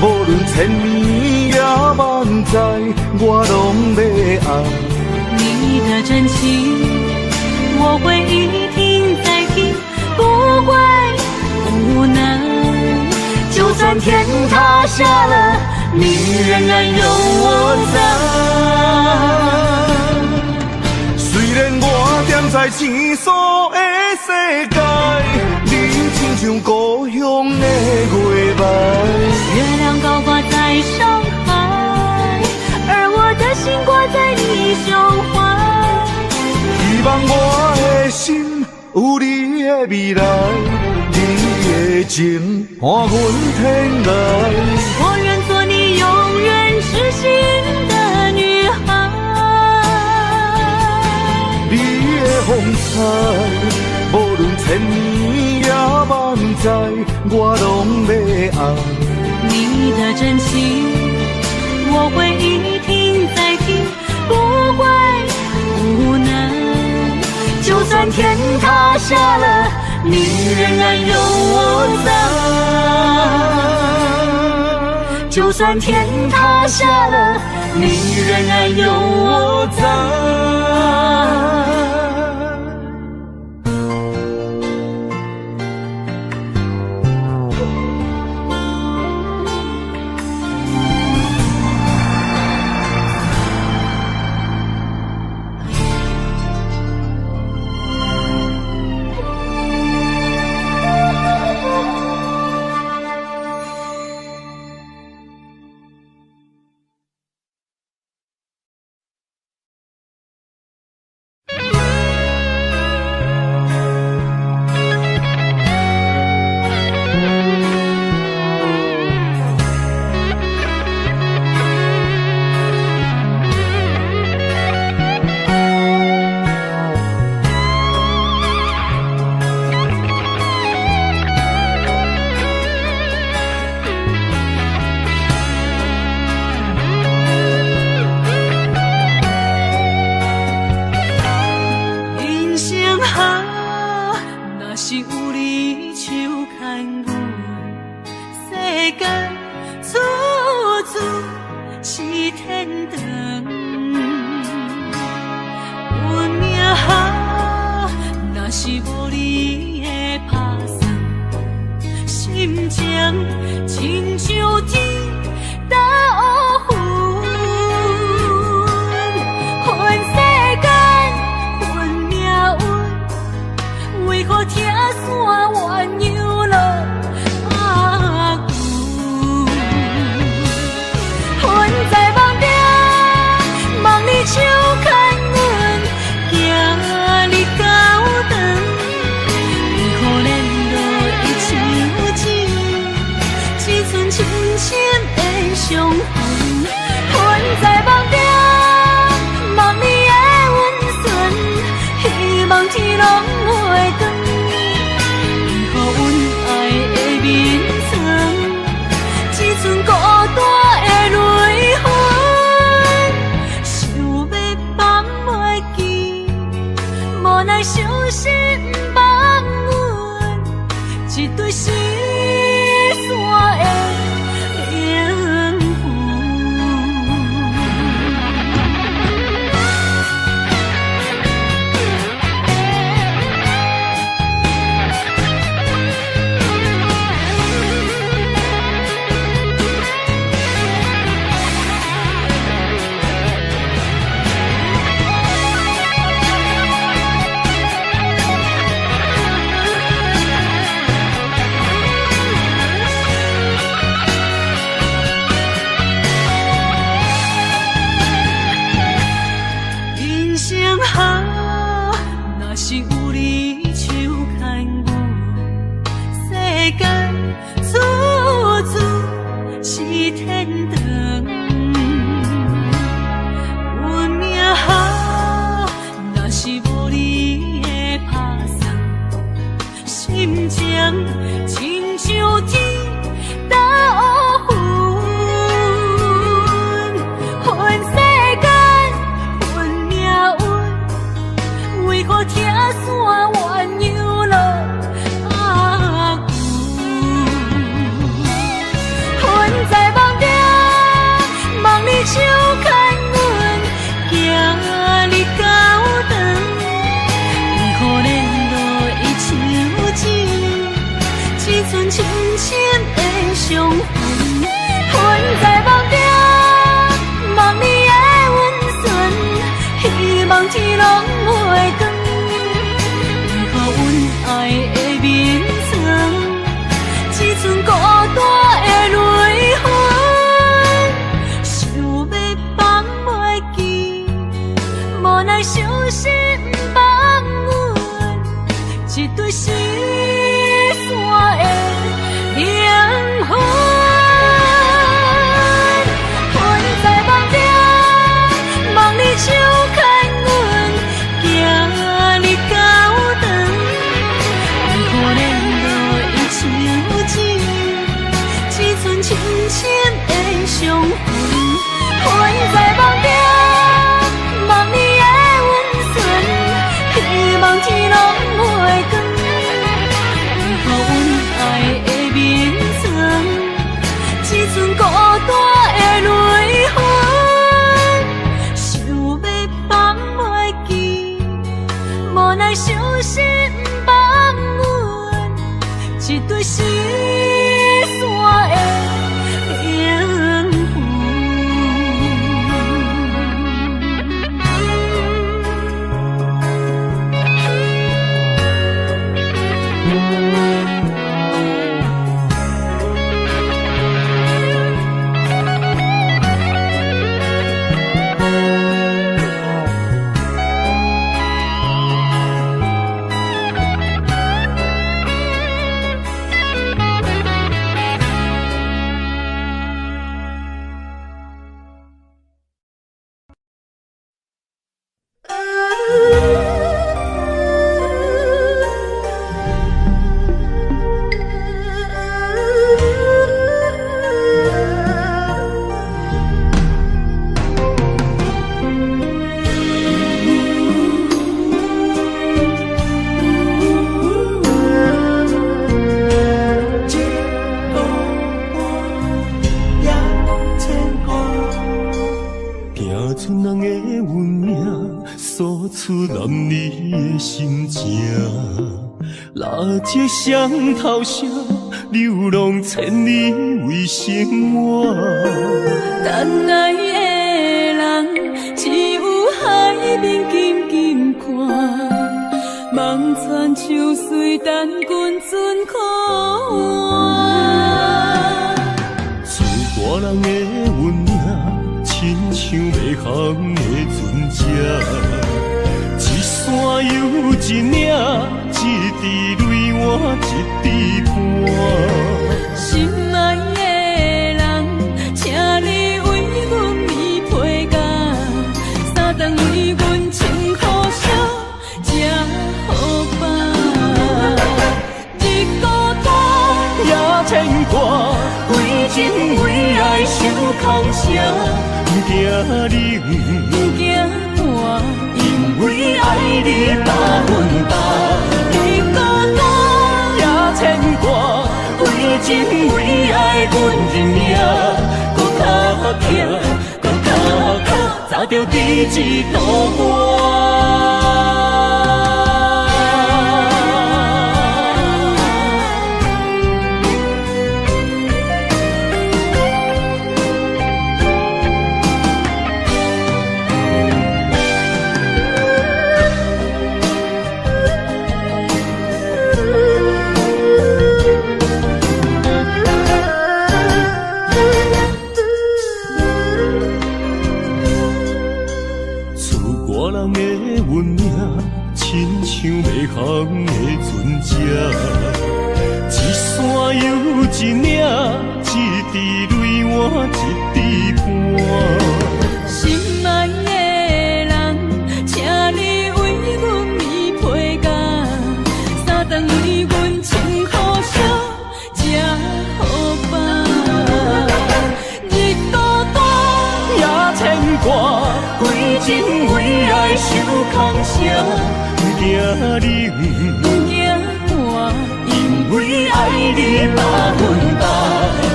無論千年也萬載，我攏欲愛。你的真情，我會一聽再聽，不會無奈。就算天塌下了，你仍然有我在。雖然我踮在生疏的世界，你親像故鄉的月暝。月亮高掛在上海，而我的心掛在你胸懷。希望我的心有你的未來，你的情伴阮天涯。我願做你永遠痴心的女孩。你的風采，無論千年也萬載，我攏欲愛。你的真情，我會一聽再聽，不會無奈。就算天塌下了，你仍然有我在。就算天塌下了，你仍然有我在。一對失散的靈魂。傷痕。困在夢中，夢你的溫存，希望天攏袂光。為何阮愛的眠床，只剩孤單的淚痕？想欲放袂記，無奈傷心放阮，一對失散的靈魂。困在夢中，夢你手牽阮，行日到長，為何連落的手指，只剩深深的傷痕？困在夢中，夢你的溫存，希望天攏袂光。為何阮愛的眠床，只剩孤單的淚痕？想欲放袂記，無奈傷心放阮，一對失散的靈魂。一孤单也牵挂，拼出人的运命，诉出男儿的心情。蜡烛双头烧，流浪千里为生活。等爱的人，只有海面紧紧看，望船手随等阮船靠岸。出歌人的运命，亲像迷航的船只，一山又一岭，一滴泪换一滴汗。心爱的人，请你为阮棉被盖，三顿为阮穿好衫，才好放。日孤单也牵挂，为情为爱受空声，不惊冷，不惊寒，因为爱你100%。日孤单也牵挂，为情为爱阮认命，搁较疼，搁较苦，早著伫这度半。出歌人的运命，亲像迷航的船只，一山又一岭，一滴泪换一滴汗。心爱的人，请你为阮棉被盖，三顿为阮穿好衫，才好放。日孤单也牵挂，为情为爱受空声，不惊冷，不惊寒，因为爱你100%。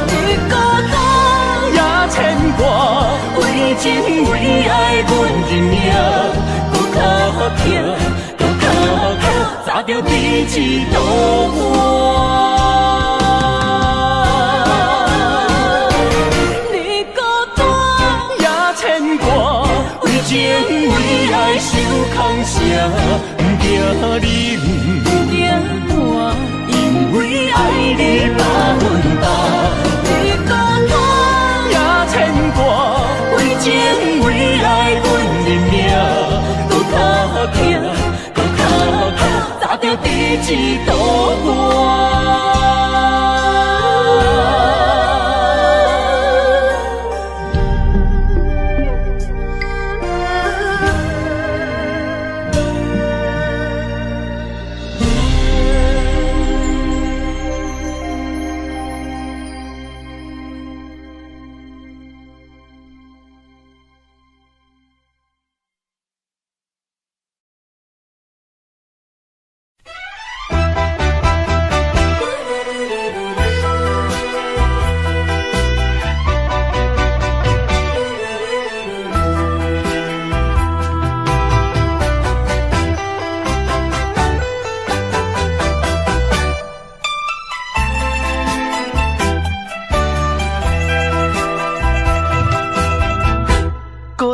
日孤单也牵挂，为情为爱阮认命，搁较疼，搁较苦，早著伫这度半。情为爱受空声，不惊你，不惊我，因为爱你100%。你孤单也牵挂，为情为爱阮认命，搁较疼，搁较疼，早就伫这度过。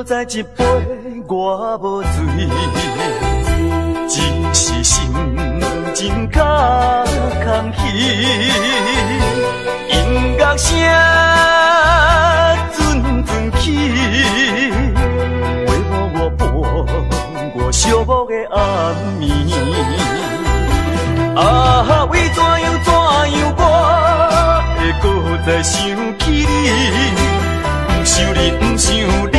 再一杯，我无醉，只是心情较空虚。音乐声阵阵起，陪伴我伴我寂寞的暗暝。啊，为怎样怎样，我会阁再想起你？不想你，不想你。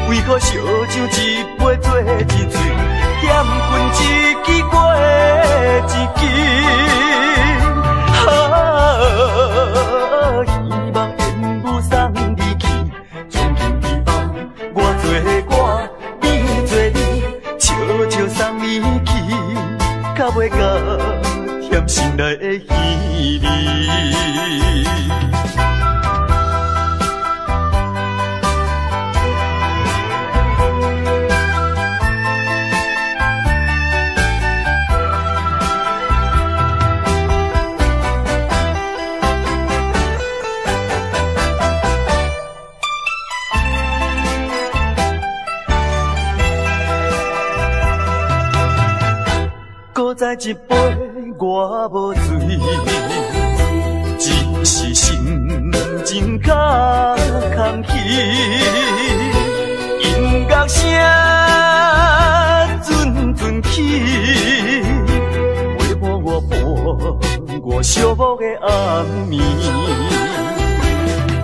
为何烧酒一杯做一喙，剑棍一支过一支。啊，希望缘分送你去，从今以后我做我，你做你，笑笑送你去，到尾到添心内的稀微。再一杯，我无醉，只是心情较空虚。音乐声阵阵起，陪伴我伴我寂寞的暗暝。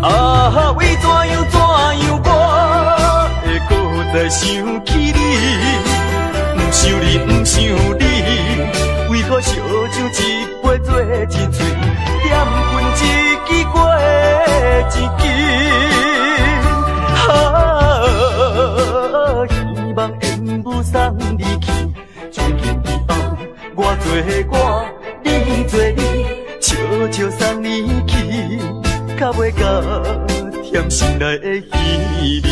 啊，为怎样怎样，我会阁再想起你？不想你，不想你。为何烧酒一杯做一喙，剑棍一支过一支。啊，希望缘分送你去，从今以后我做我，你做你，笑笑送你去，到尾到添心内的稀微。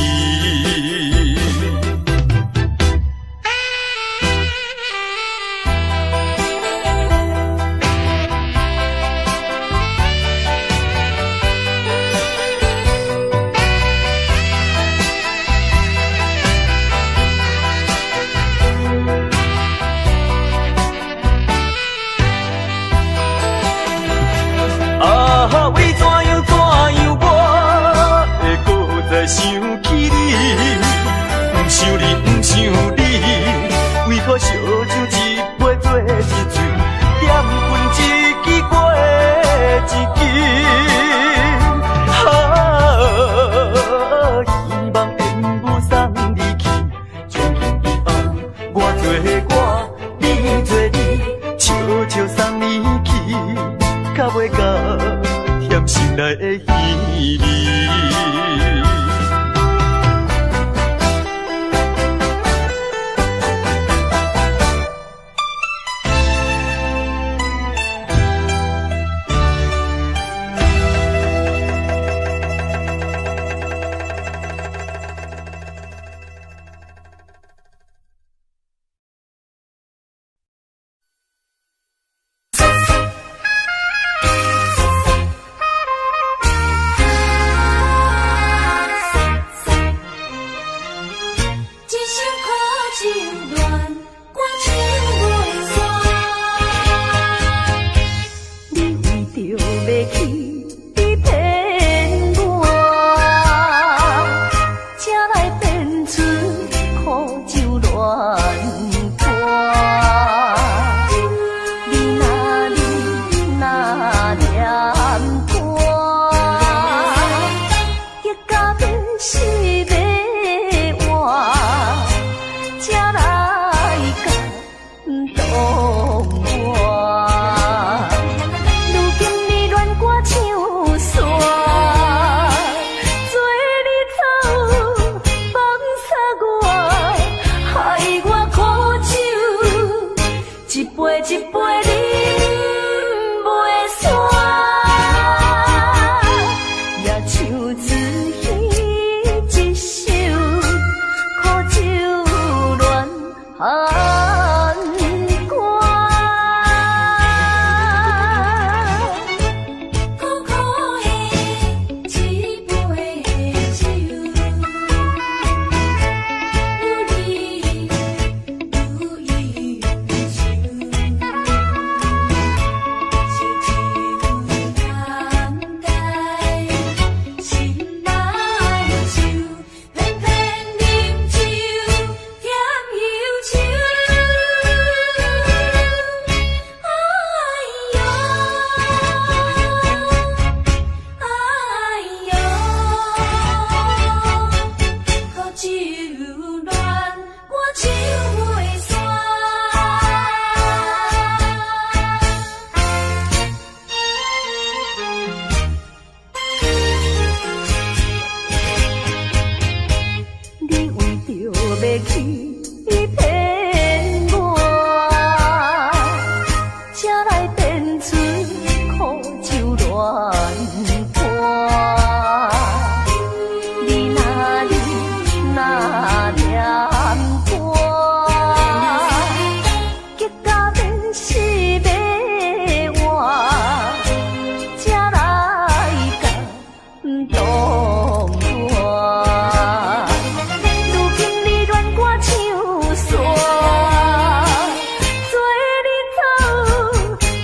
想起你，不想你，不想你，为何烧酒一杯做一喙，剑棍一支过一支。啊，希望缘分送你去，从今以后我做我，你做你，笑笑送你去，到尾到添心内的稀微。欺騙我，才來變出苦酒戀歌。你若你若念我，激甲欲死欲活，才來感動我。如今你戀歌唱煞，做你走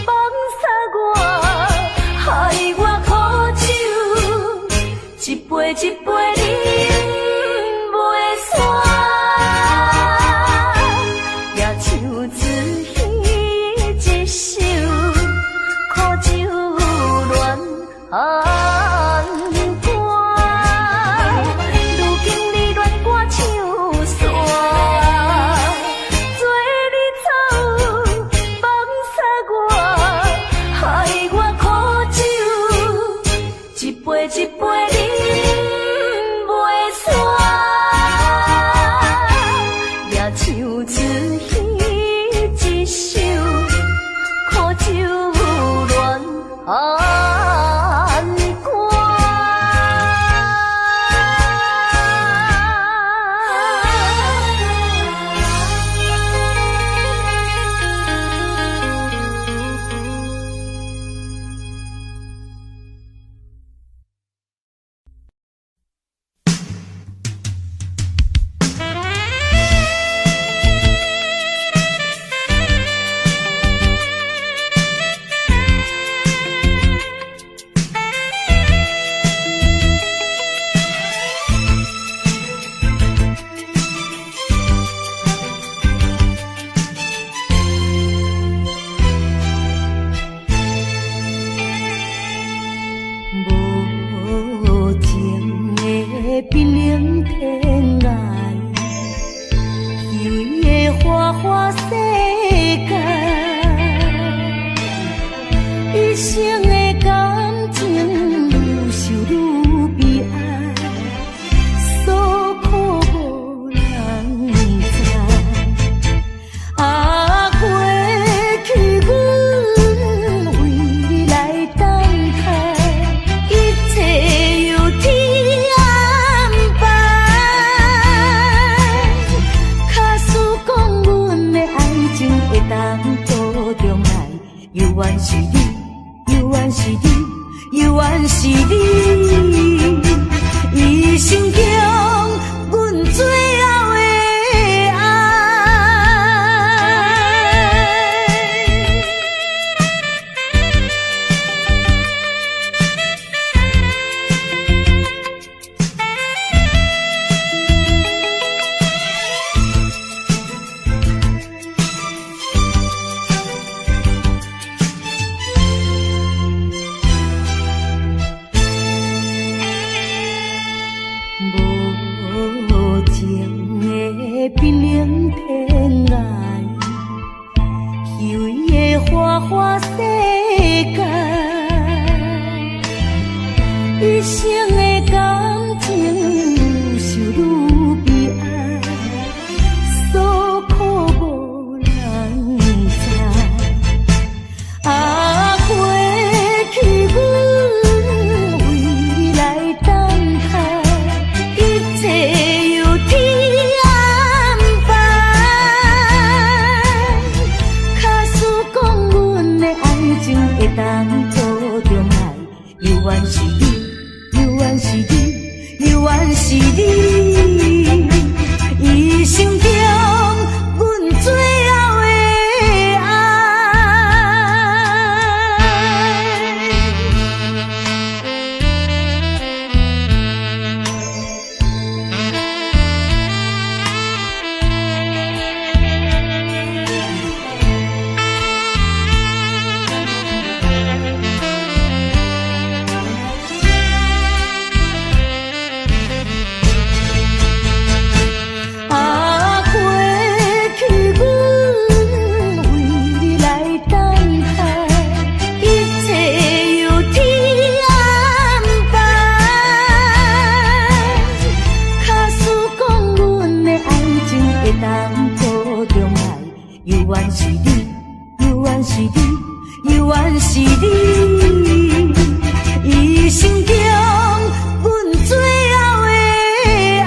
放殺我，害我苦酒一杯一杯饮袂煞，也唱出彼一首苦酒恋歌。如今你戀歌唱煞，做你走放殺我，害我苦酒一杯一杯饮袂煞，也唱出彼一首苦酒恋歌。無情的瀕臨天涯，虛偽的花花世界，一生的感情愈受愈悲哀，所苦無人知。啊，過去阮為你來等待，一切由天安排。假使講阮的愛情會當倒重來，猶原是你，猶原是你，猶原是你。一生中阮最後的愛。無情的瀕臨天涯，虛偽的花花世界，一生的感情愈受愈悲哀，所苦無人知。啊，過去阮為你來等待，一切由天安排。假使講阮的愛情會當倒重來，猶原是你，猶原猶原是你，猶原是你，猶原是你，一生中阮最後的愛。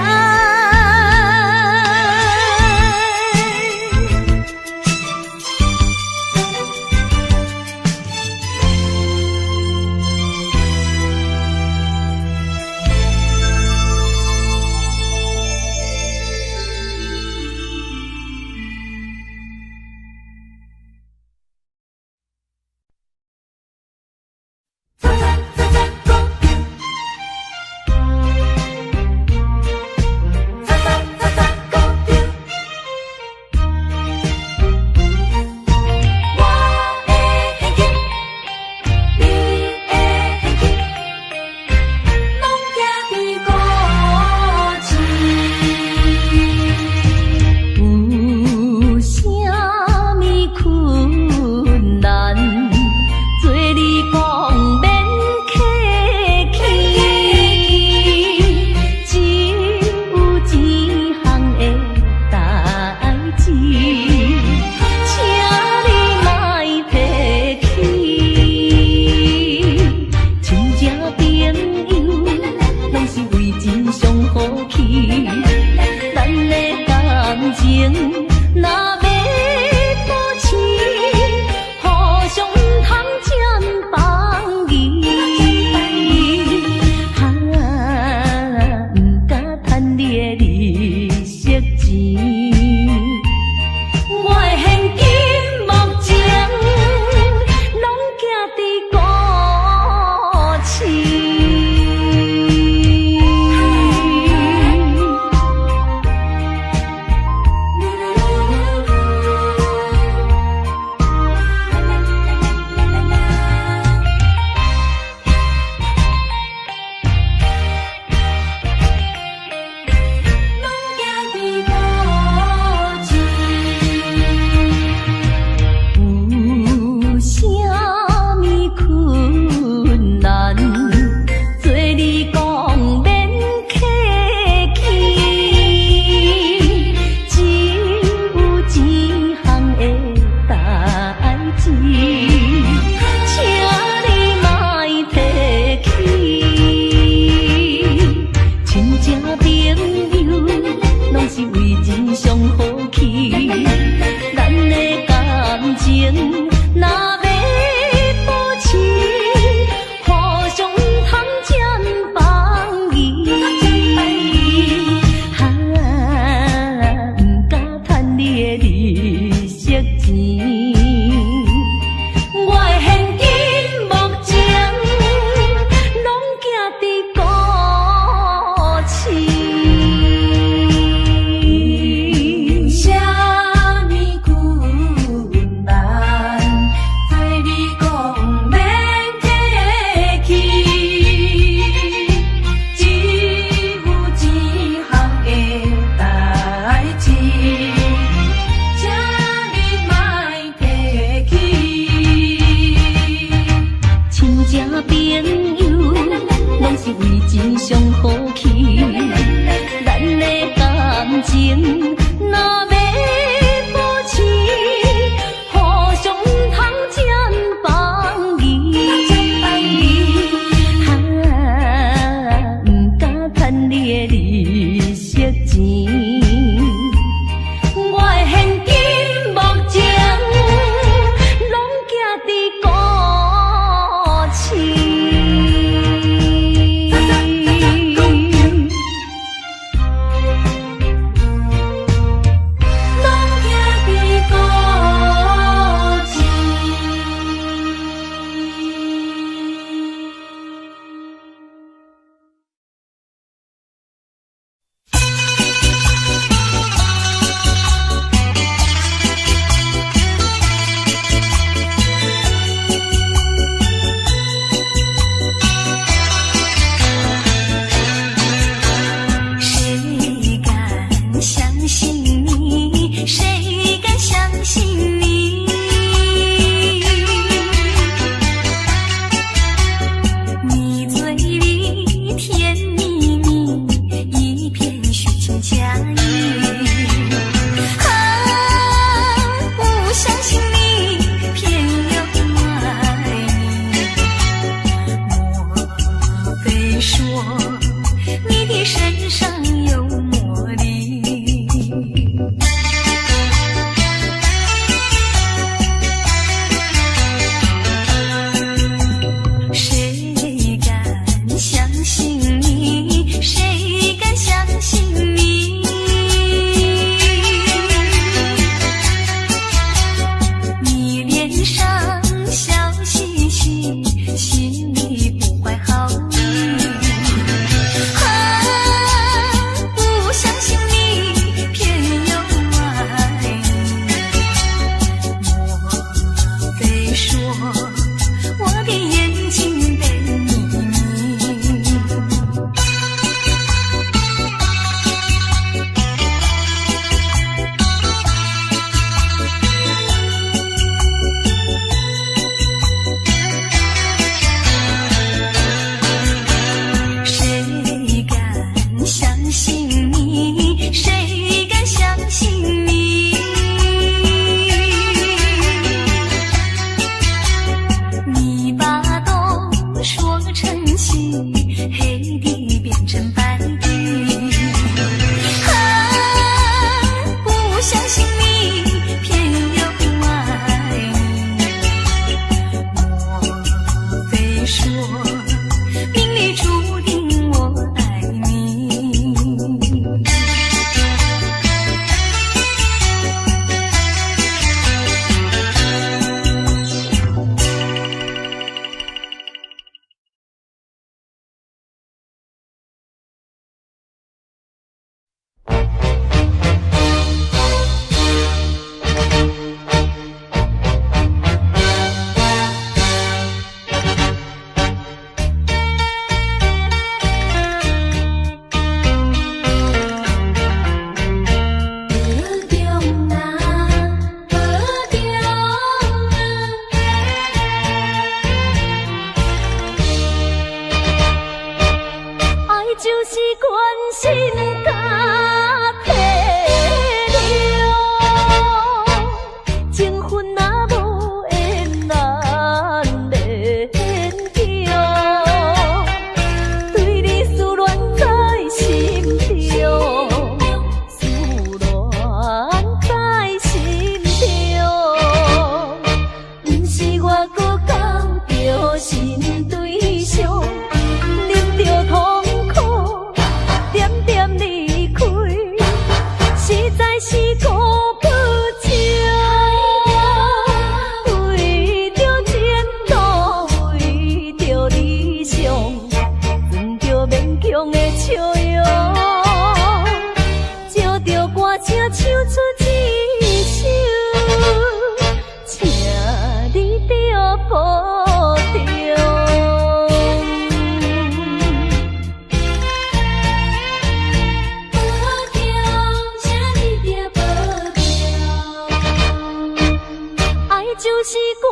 是關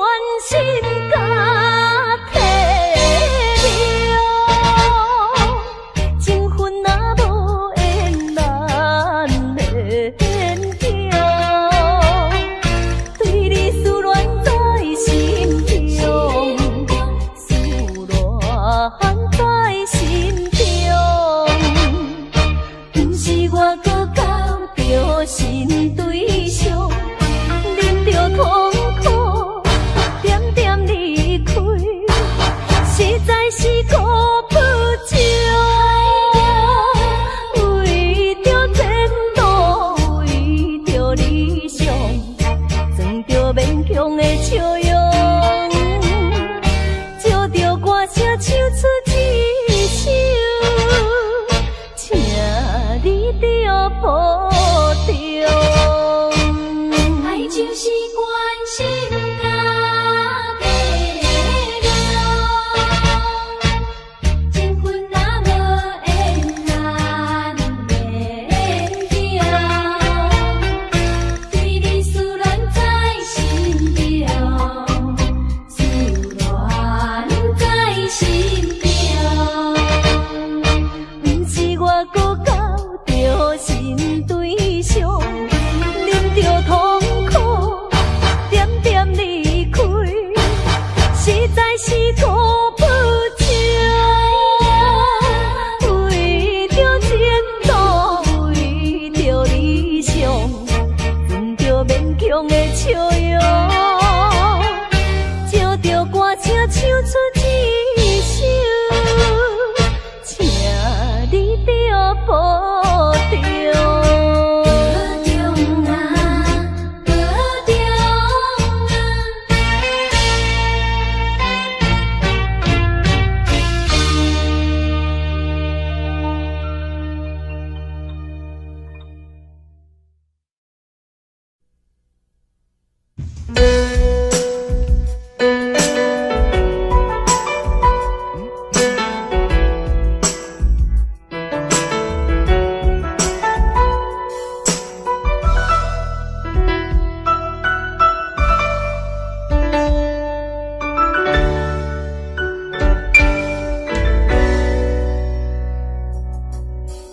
心佮體諒，情分若無緣難勉強，對你思戀在心中，思戀在心中，毋是我閣交著新對象，忍著痛苦，點點離開，實在是辜負情。為著前途，為著理想，裝著勉強的笑容，照著歌聲唱出一首，請你著保重。愛就是關心佮體諒，情分若無緣難勉強，對你思戀在心中，思戀在心中。毋是我閣交著新對象，忍著痛苦，點點離開，實在是辜負情。為著前途，為著理想，裝著勉強的笑容，照著歌聲唱出一首，請你著保重。保重啊，保重啊。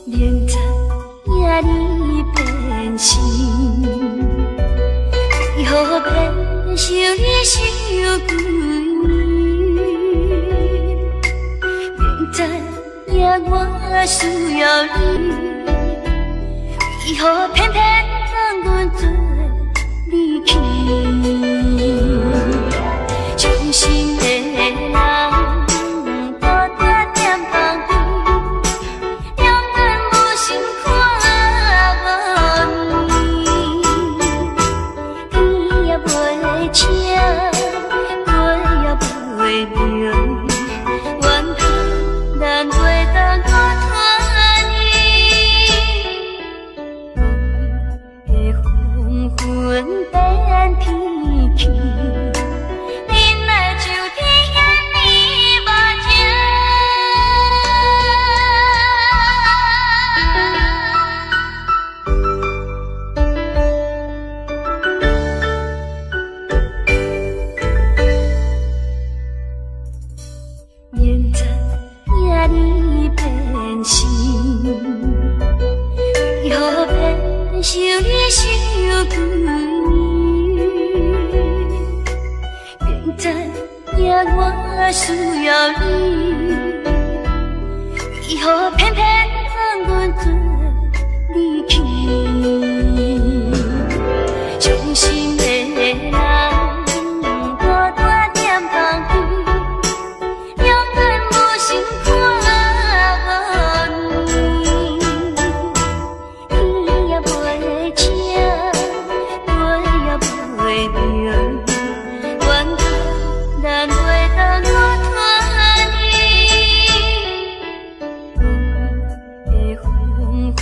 明知影你變心，為何偏想你想規暝？明知影我需要你，為何偏偏放阮做離去？傷心的人，孤單踮旁邊。兩眼無神看無你，天也袂青，月也袂明，怨叹咱袂當閣團圓。的黃昏變天氣，忍耐就天遐爾無情。明知影你變心，為何偏想你想規暝？明知影我需要你，為何偏偏放阮做離去？傷心的人，孤單踮旁邊，兩眼無神看無你，天也袂青，月也袂明，怨嘆咱袂當閣團圓。的黃昏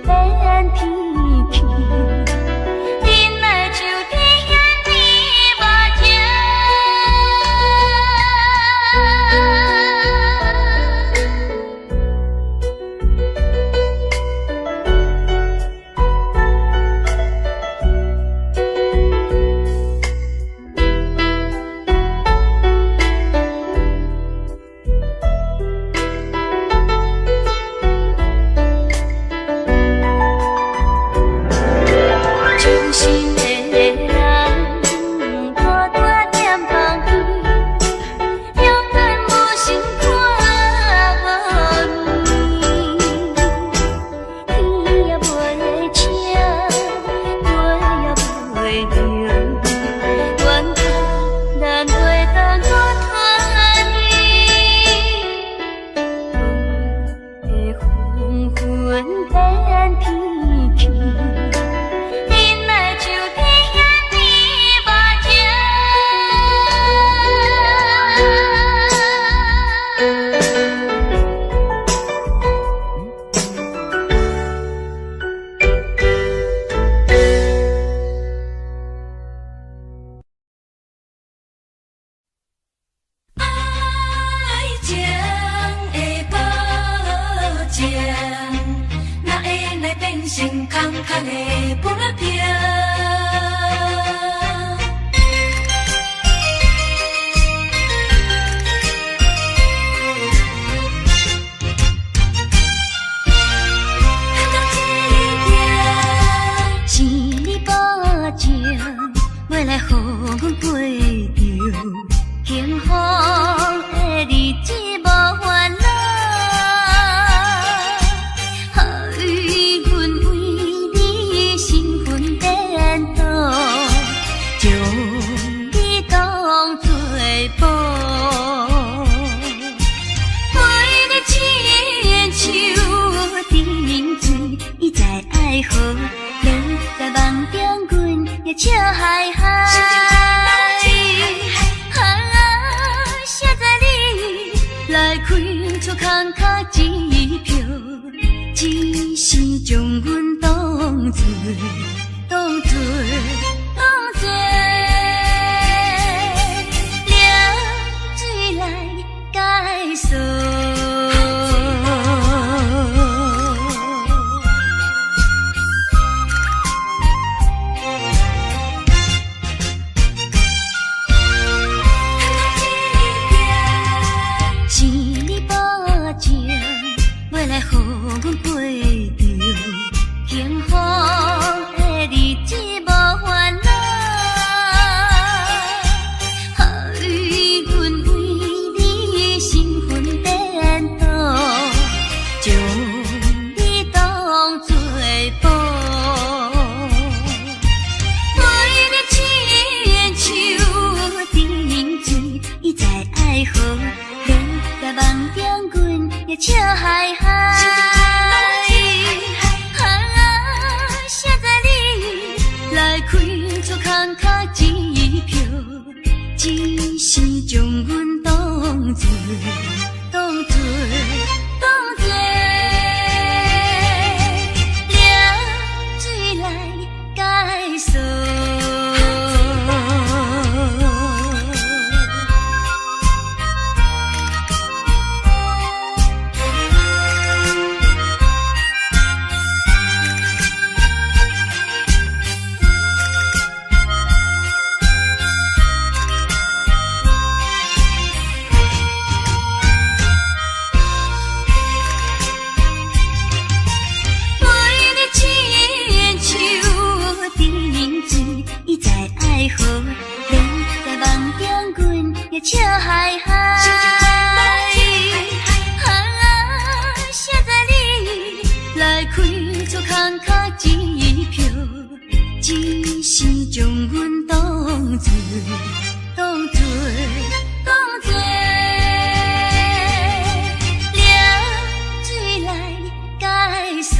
變天氣，忍耐就天遐爾無情。空的桮仔坪。是你保证，袂来予阮过著幸福的日子无烦恼。予阮为你神魂颠倒，将你当作宝。陪你亲像甜水，伊在爱河，连在梦中阮也笑嗨嗨。啊，谁知你来开出空壳支票，只是将阮当作当作当作凉水来解锁。是你保证，袂来予阮过著幸福的日子无烦恼。予阮为你神魂颠倒，将你当作宝。陪你亲像甜水，伊在爱河，连在梦中阮也笑嗨嗨。啊，谁知你来开出空壳支票，只是将阮当作当作当作凉水来解锁。陪你亲像甜水，伊在爱河，连在梦中阮也笑嗨嗨。啊，谁知你来开出空壳支票，只是将阮当作当作当作凉水来解锁。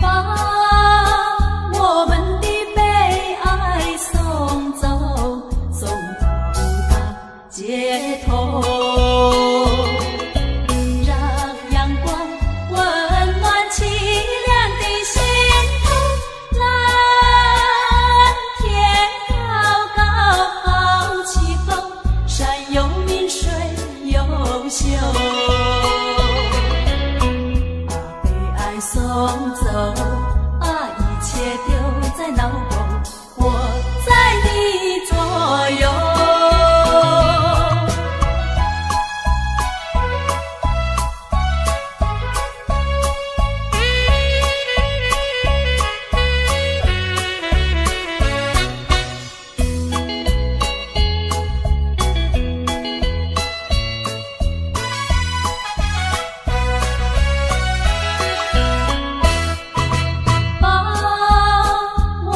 把我们的悲哀送走，送到大街头，让阳光温暖凄凉的心头。蓝天高高好气候，山有明水有秀。把悲哀送走，把一切丢在脑后，我在你左右。把我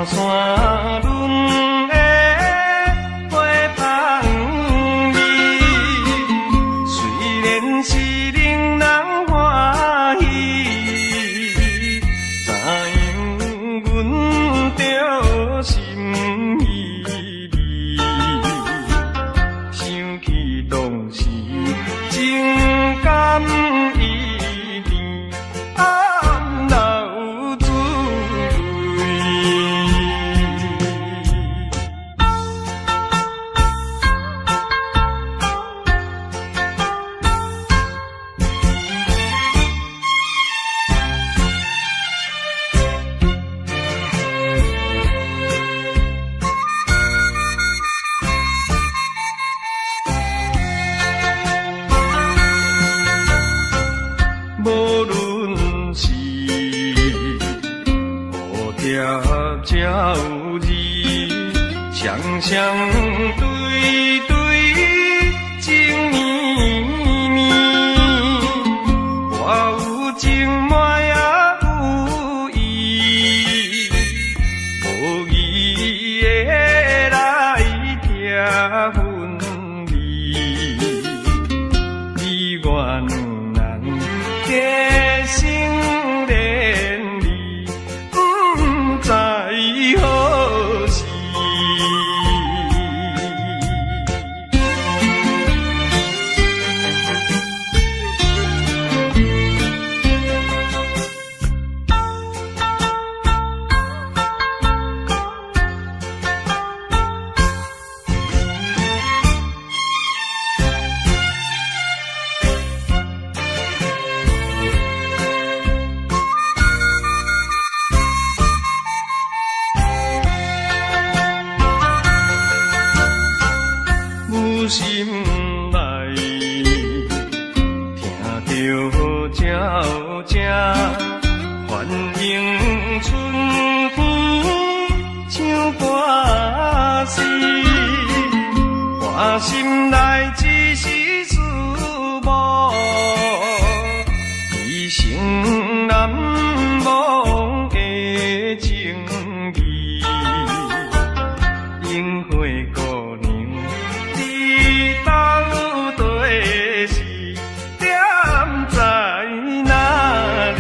山崙的花香味，雖然是令人歡喜，知影阮著心稀微，想起當時情感依甜，暗流滋味。無論是蝴蝶鳥兒，雙雙對對情綿綿，我有情嘛也有意，無義的來拆分離，你我兩人結成連理，不知何時。有心內聽著鳥聲，歡迎春天唱歌詩，我心內只是思慕，一生難忘的情誼。櫻花姑娘，你到底是踮在哪裡？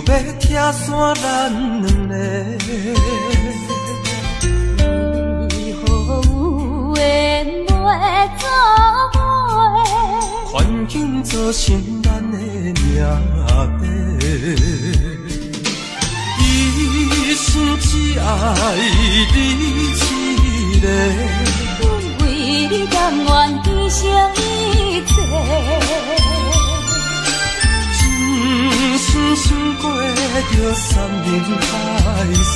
欲拆散咱兩个。為何有緣袂做伙？環境造成咱的命底。一生只愛你一个，阮為你甘願犧牲一切。真心想過著山盟海誓。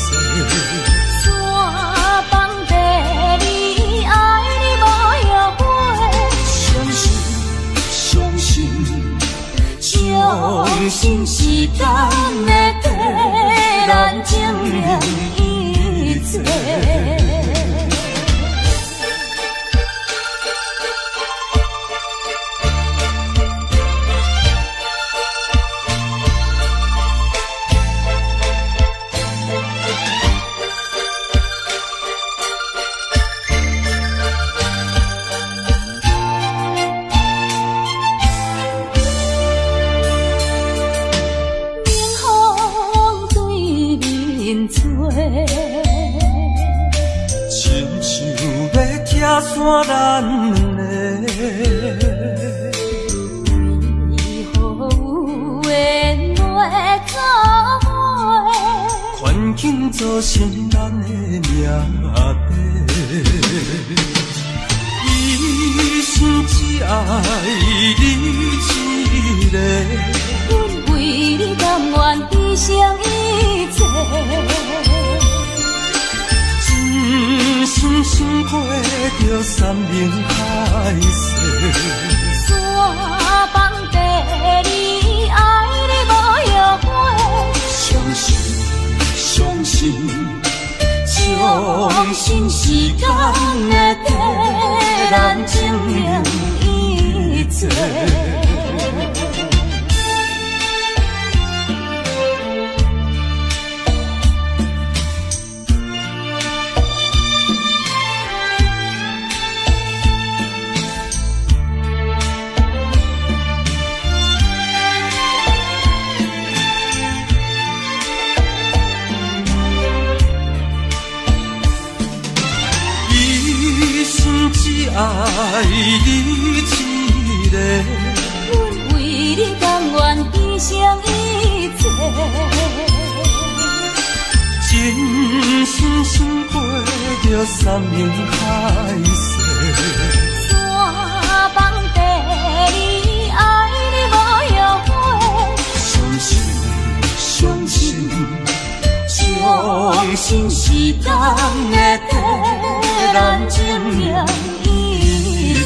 山崩地裂，愛你無後悔。相信，相信，相信時間會替咱證明一切。冷風對面吹，親像欲拆散咱兩个。為何有緣袂做伙？環境造成咱的命底。一生只愛你一个，阮為你甘願犧牲一切。真心想過著山盟海誓。山崩地裂，愛你無後悔。相信，相信，相信時間會替咱證明一切。一生只愛你一个，阮為你甘願犧牲一切。真心想過著山盟海誓。山崩地裂，愛你無後悔。相信，相信，相信時間會替咱證明一切。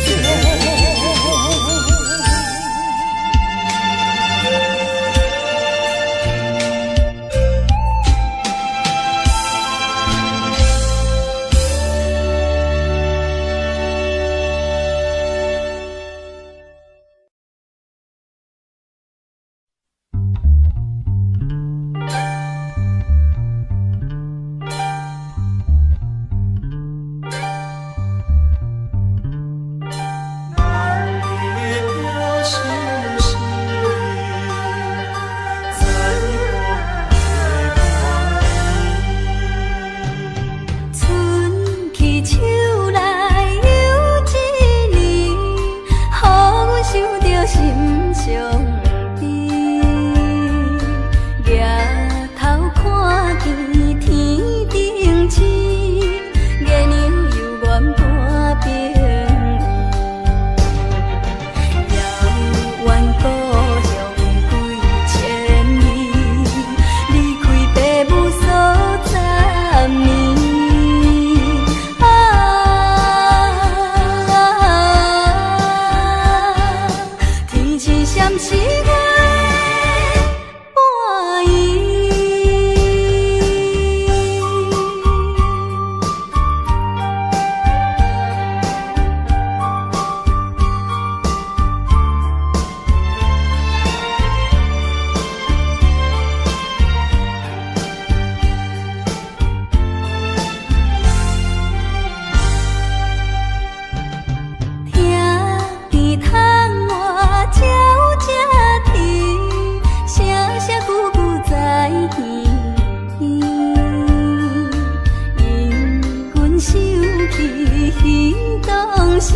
天當時，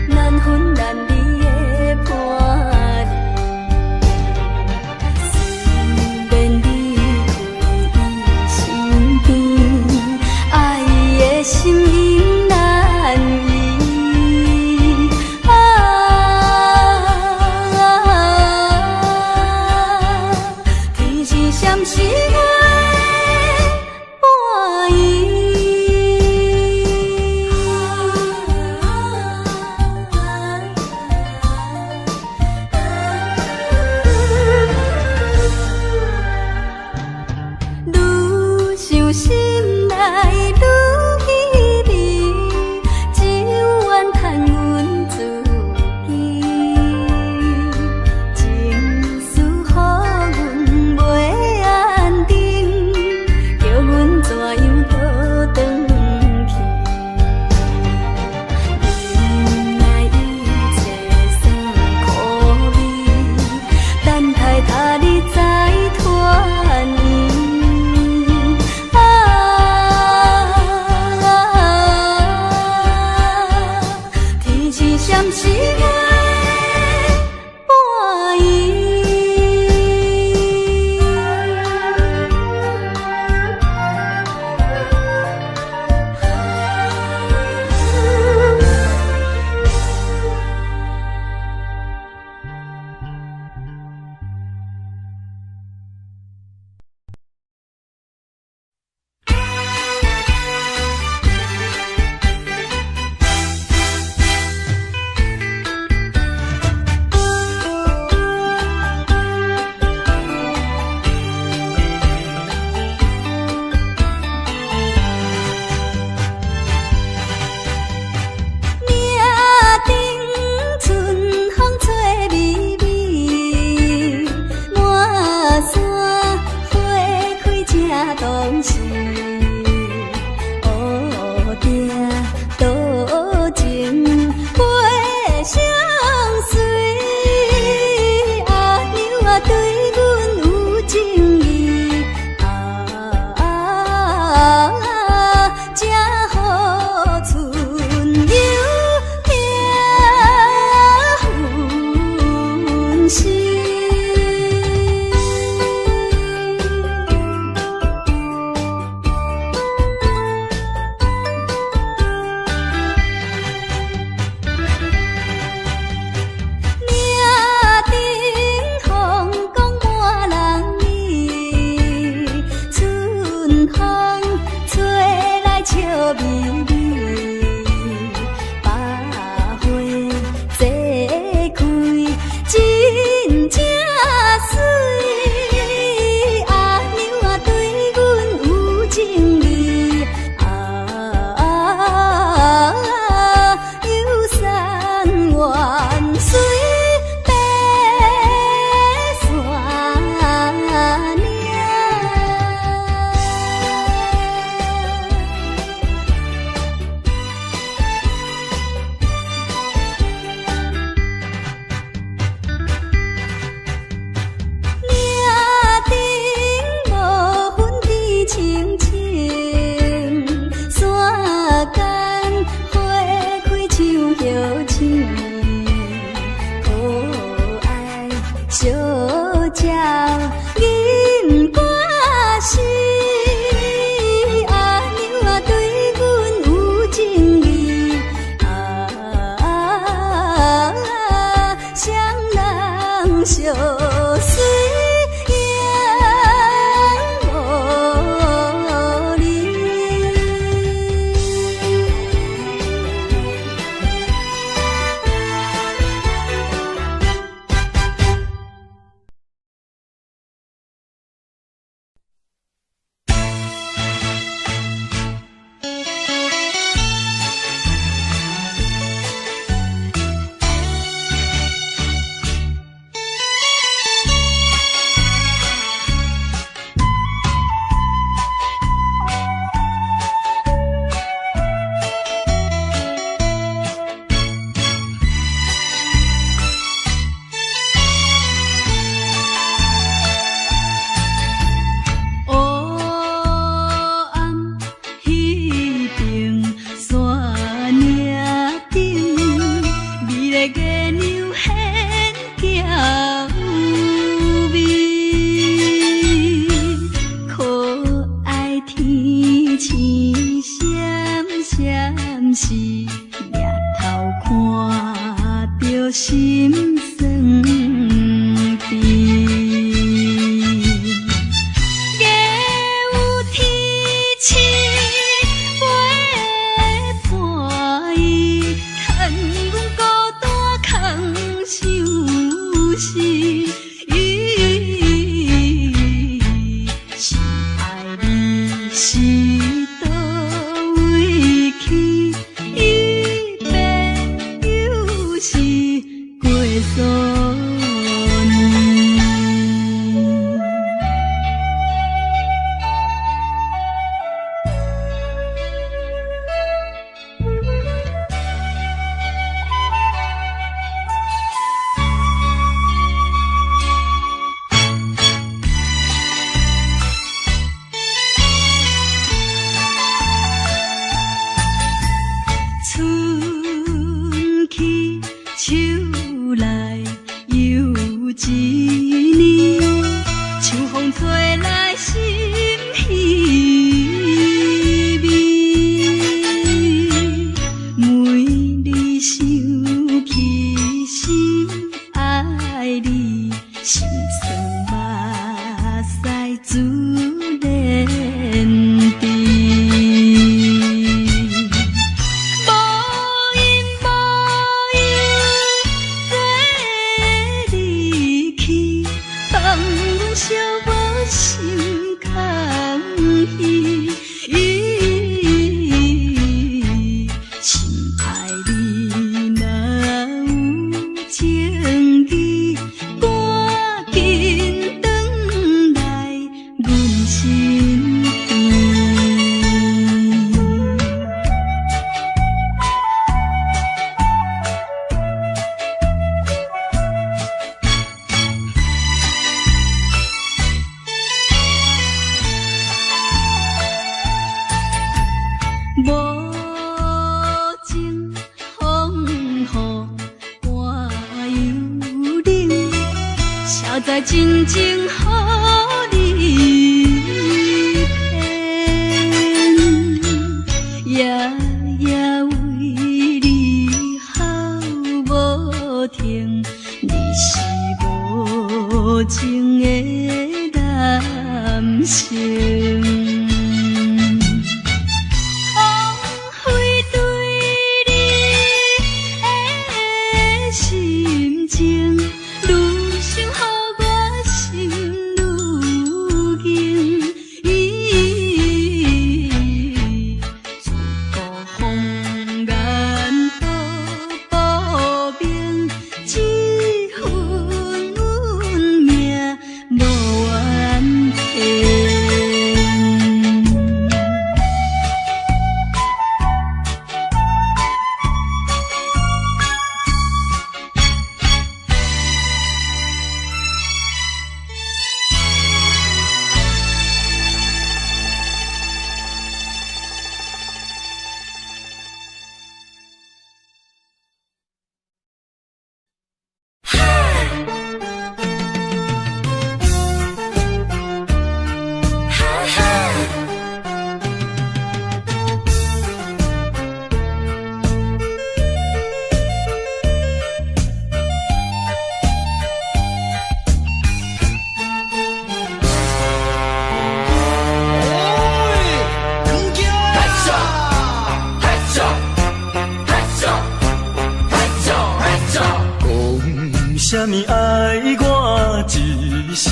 難分難離的伴侶。雖免離開伊身邊，愛的心永難移。啊，天時閃時月半圓。愈想心內愈稀微，只有怨嘆阮自己。情絲予阮袂安定，叫阮怎樣倒轉去？忍耐一切算苦味，等待他日再團圓。啊，天時閃時月半圓。嶺頂春風吹微微，滿山花開正當時。烏定多情花相隨，阿娘啊對阮有情意，啊，才予春有聽分時。嶺頂風光滿人意，春風吹來笑眯眯，百花齊開真正媠，阿娘啊對阮有情意，啊，遊山玩水爬山嶺。嶺頂無雲天青青，山間花開像葉青，可愛小鳥吟歌詩，阿娘啊對阮有情意，啊，雙人相隨永無離。惜我心空虚。深爱你若有情意，赶紧转来阮身边。无情风雨寒又冷，谁知真情予你骗？夜夜为你哭无停，你是无情的男性。枉费对你的深情，愈想予我心愈硬。自古红颜多薄命，这份运命无怨天。讲啥物爱我一世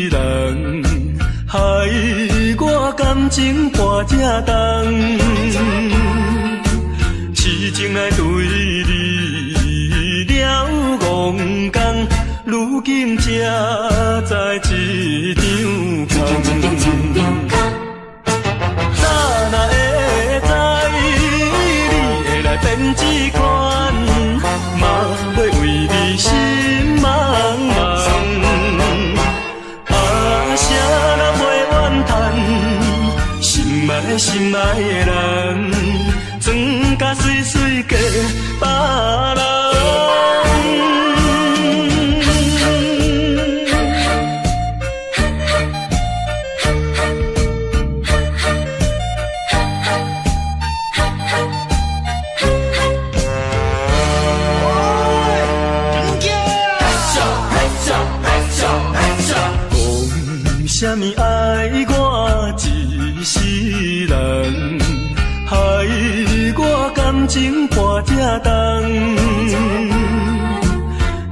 人，害我感情跋这重，痴情来对你了戆工，如今才知一场空。早若会知你会来变这款，嘛欲为你心茫茫。啊，谁人袂怨叹？心爱心爱的人，装甲媠媠嫁别人。讲啥物爱我一世人，害我感情跋这重，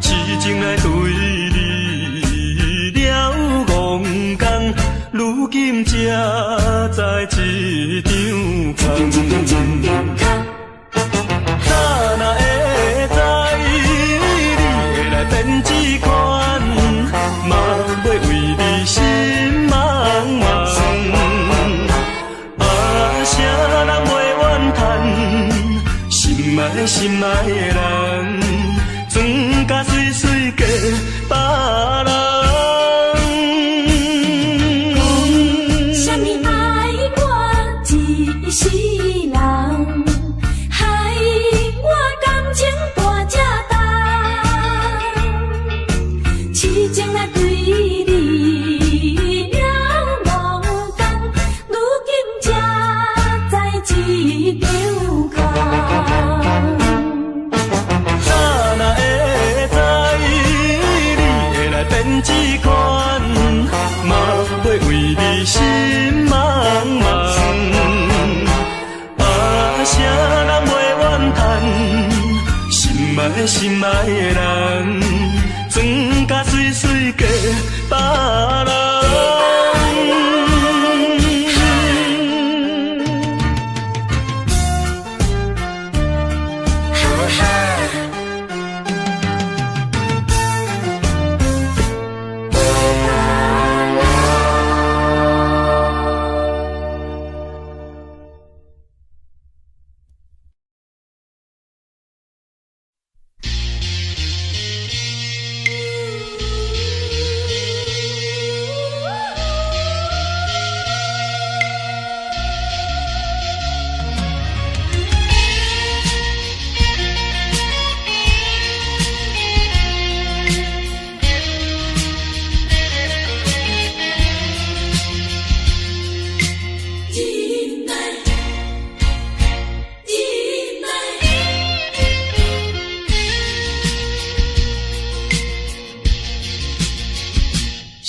痴情来对你了戆工，如今才知一场空。早若会知你会来变这款，嘛欲为你心茫茫。啊，谁人袂怨叹？心爱心爱的人，装甲媠媠嫁别人。讲啥物爱我一世人，害我感情跋这重，痴情来对你了戆工，如今才知一场空。早若会知你会来变这款，嘛欲为你心茫茫。啊，谁人袂怨叹？心爱心爱的人，装甲媠媠嫁别人。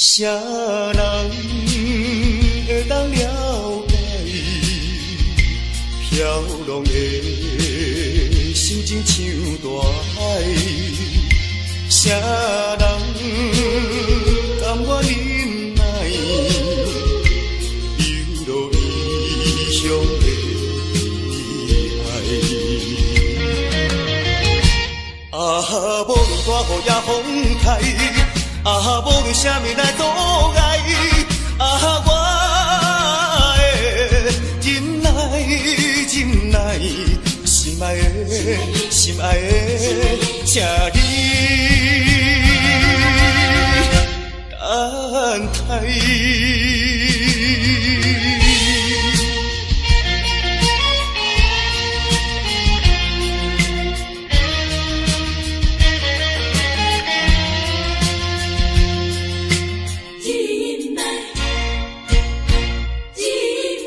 啥人會當了解飄浪的心情像大海？啥人甘願忍耐，流落異鄉的悲哀？啊，無論大雨抑風颱，啊，無論啥物來阻礙，啊，我會忍耐，忍耐，心愛的，心愛的，請你等待。忍耐，忍耐。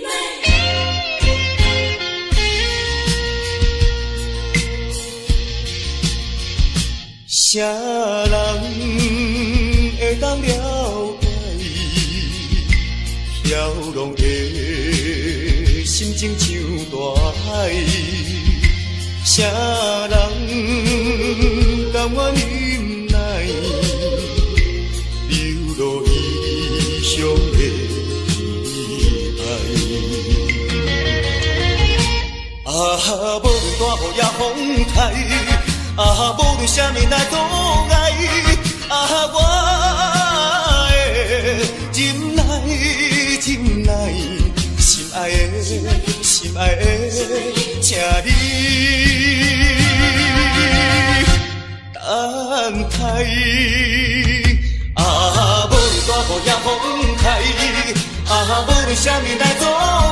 啥人會當了解飄浪的心情像大海？啥人甘願忍耐，流落異鄉的悲哀？啊，無論大雨抑風颱，啊，無論啥物來阻礙，啊，我會忍耐，忍耐，心愛的，心愛的，請你等待。啊，無論大雨抑風颱，啊，無論啥物來阻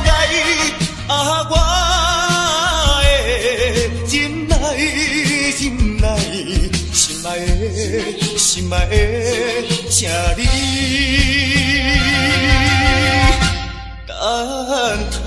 礙，啊，我會忍耐，忍耐，心愛的，心愛的，請你等待。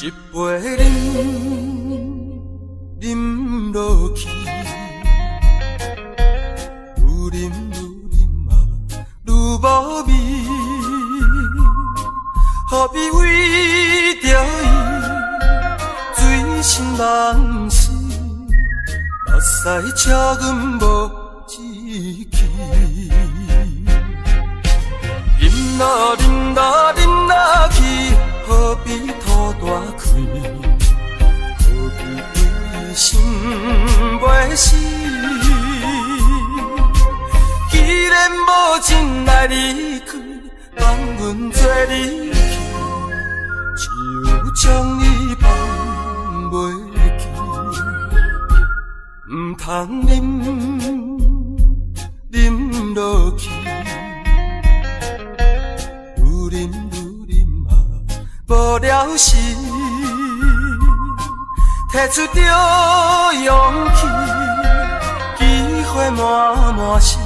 一杯啉，啉落去，愈啉愈啉啊，愈无味。何必为著伊醉生梦死，目屎笑阮无志气。啉落啉落啉落去，何必吐大气？何必规心袂死？既然无情来离开，放阮做你去，只有将伊放袂记。毋通啉，啉落去，愈啉愈啉啊，无了时，提出著勇气，机会满满是，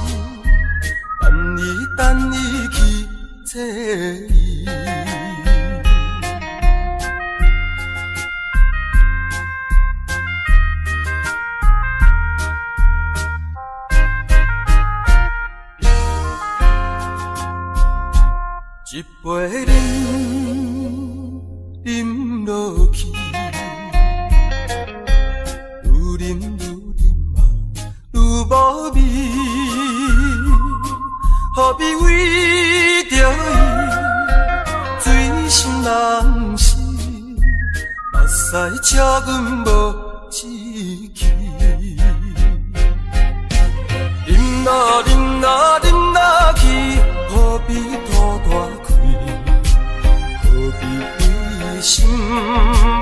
等伊等伊去找伊。一杯啉，啉落去，愈啉愈啉啊，愈无味。何必为著伊醉生梦死，目屎笑阮无志气。啉落啉落啉落去，何必吐大气？何必规心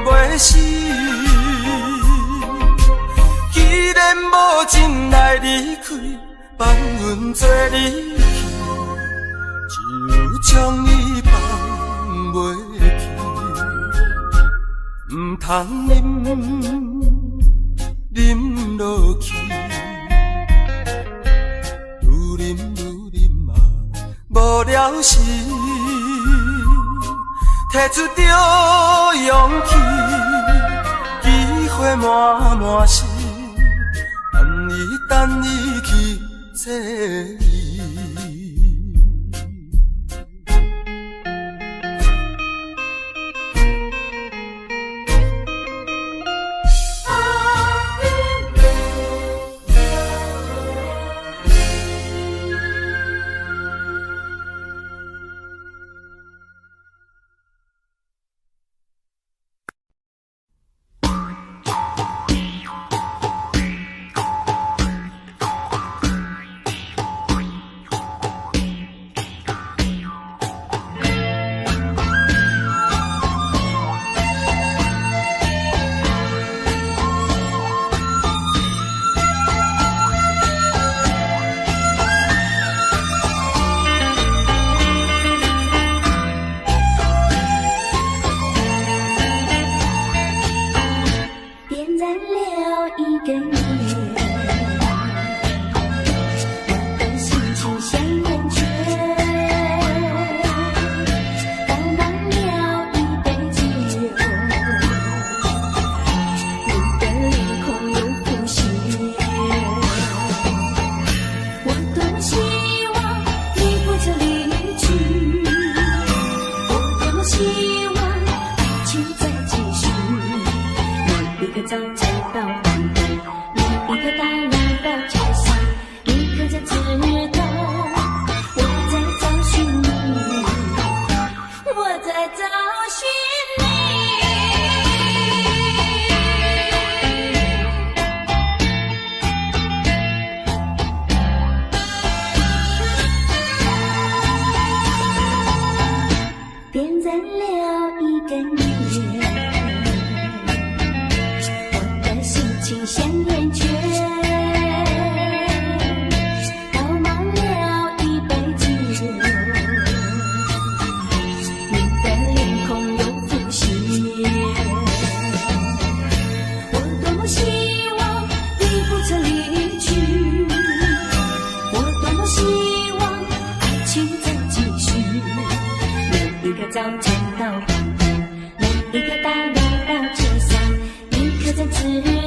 袂死？既然无情来离开，放阮做你去，只有将伊放袂记。毋通啉，啉落去，愈啉愈啉啊，无了时，提出著勇气，机会满满是，等伊等伊去找伊。每一个早餐到黄昏，每一个大人。到街上，你可曾知？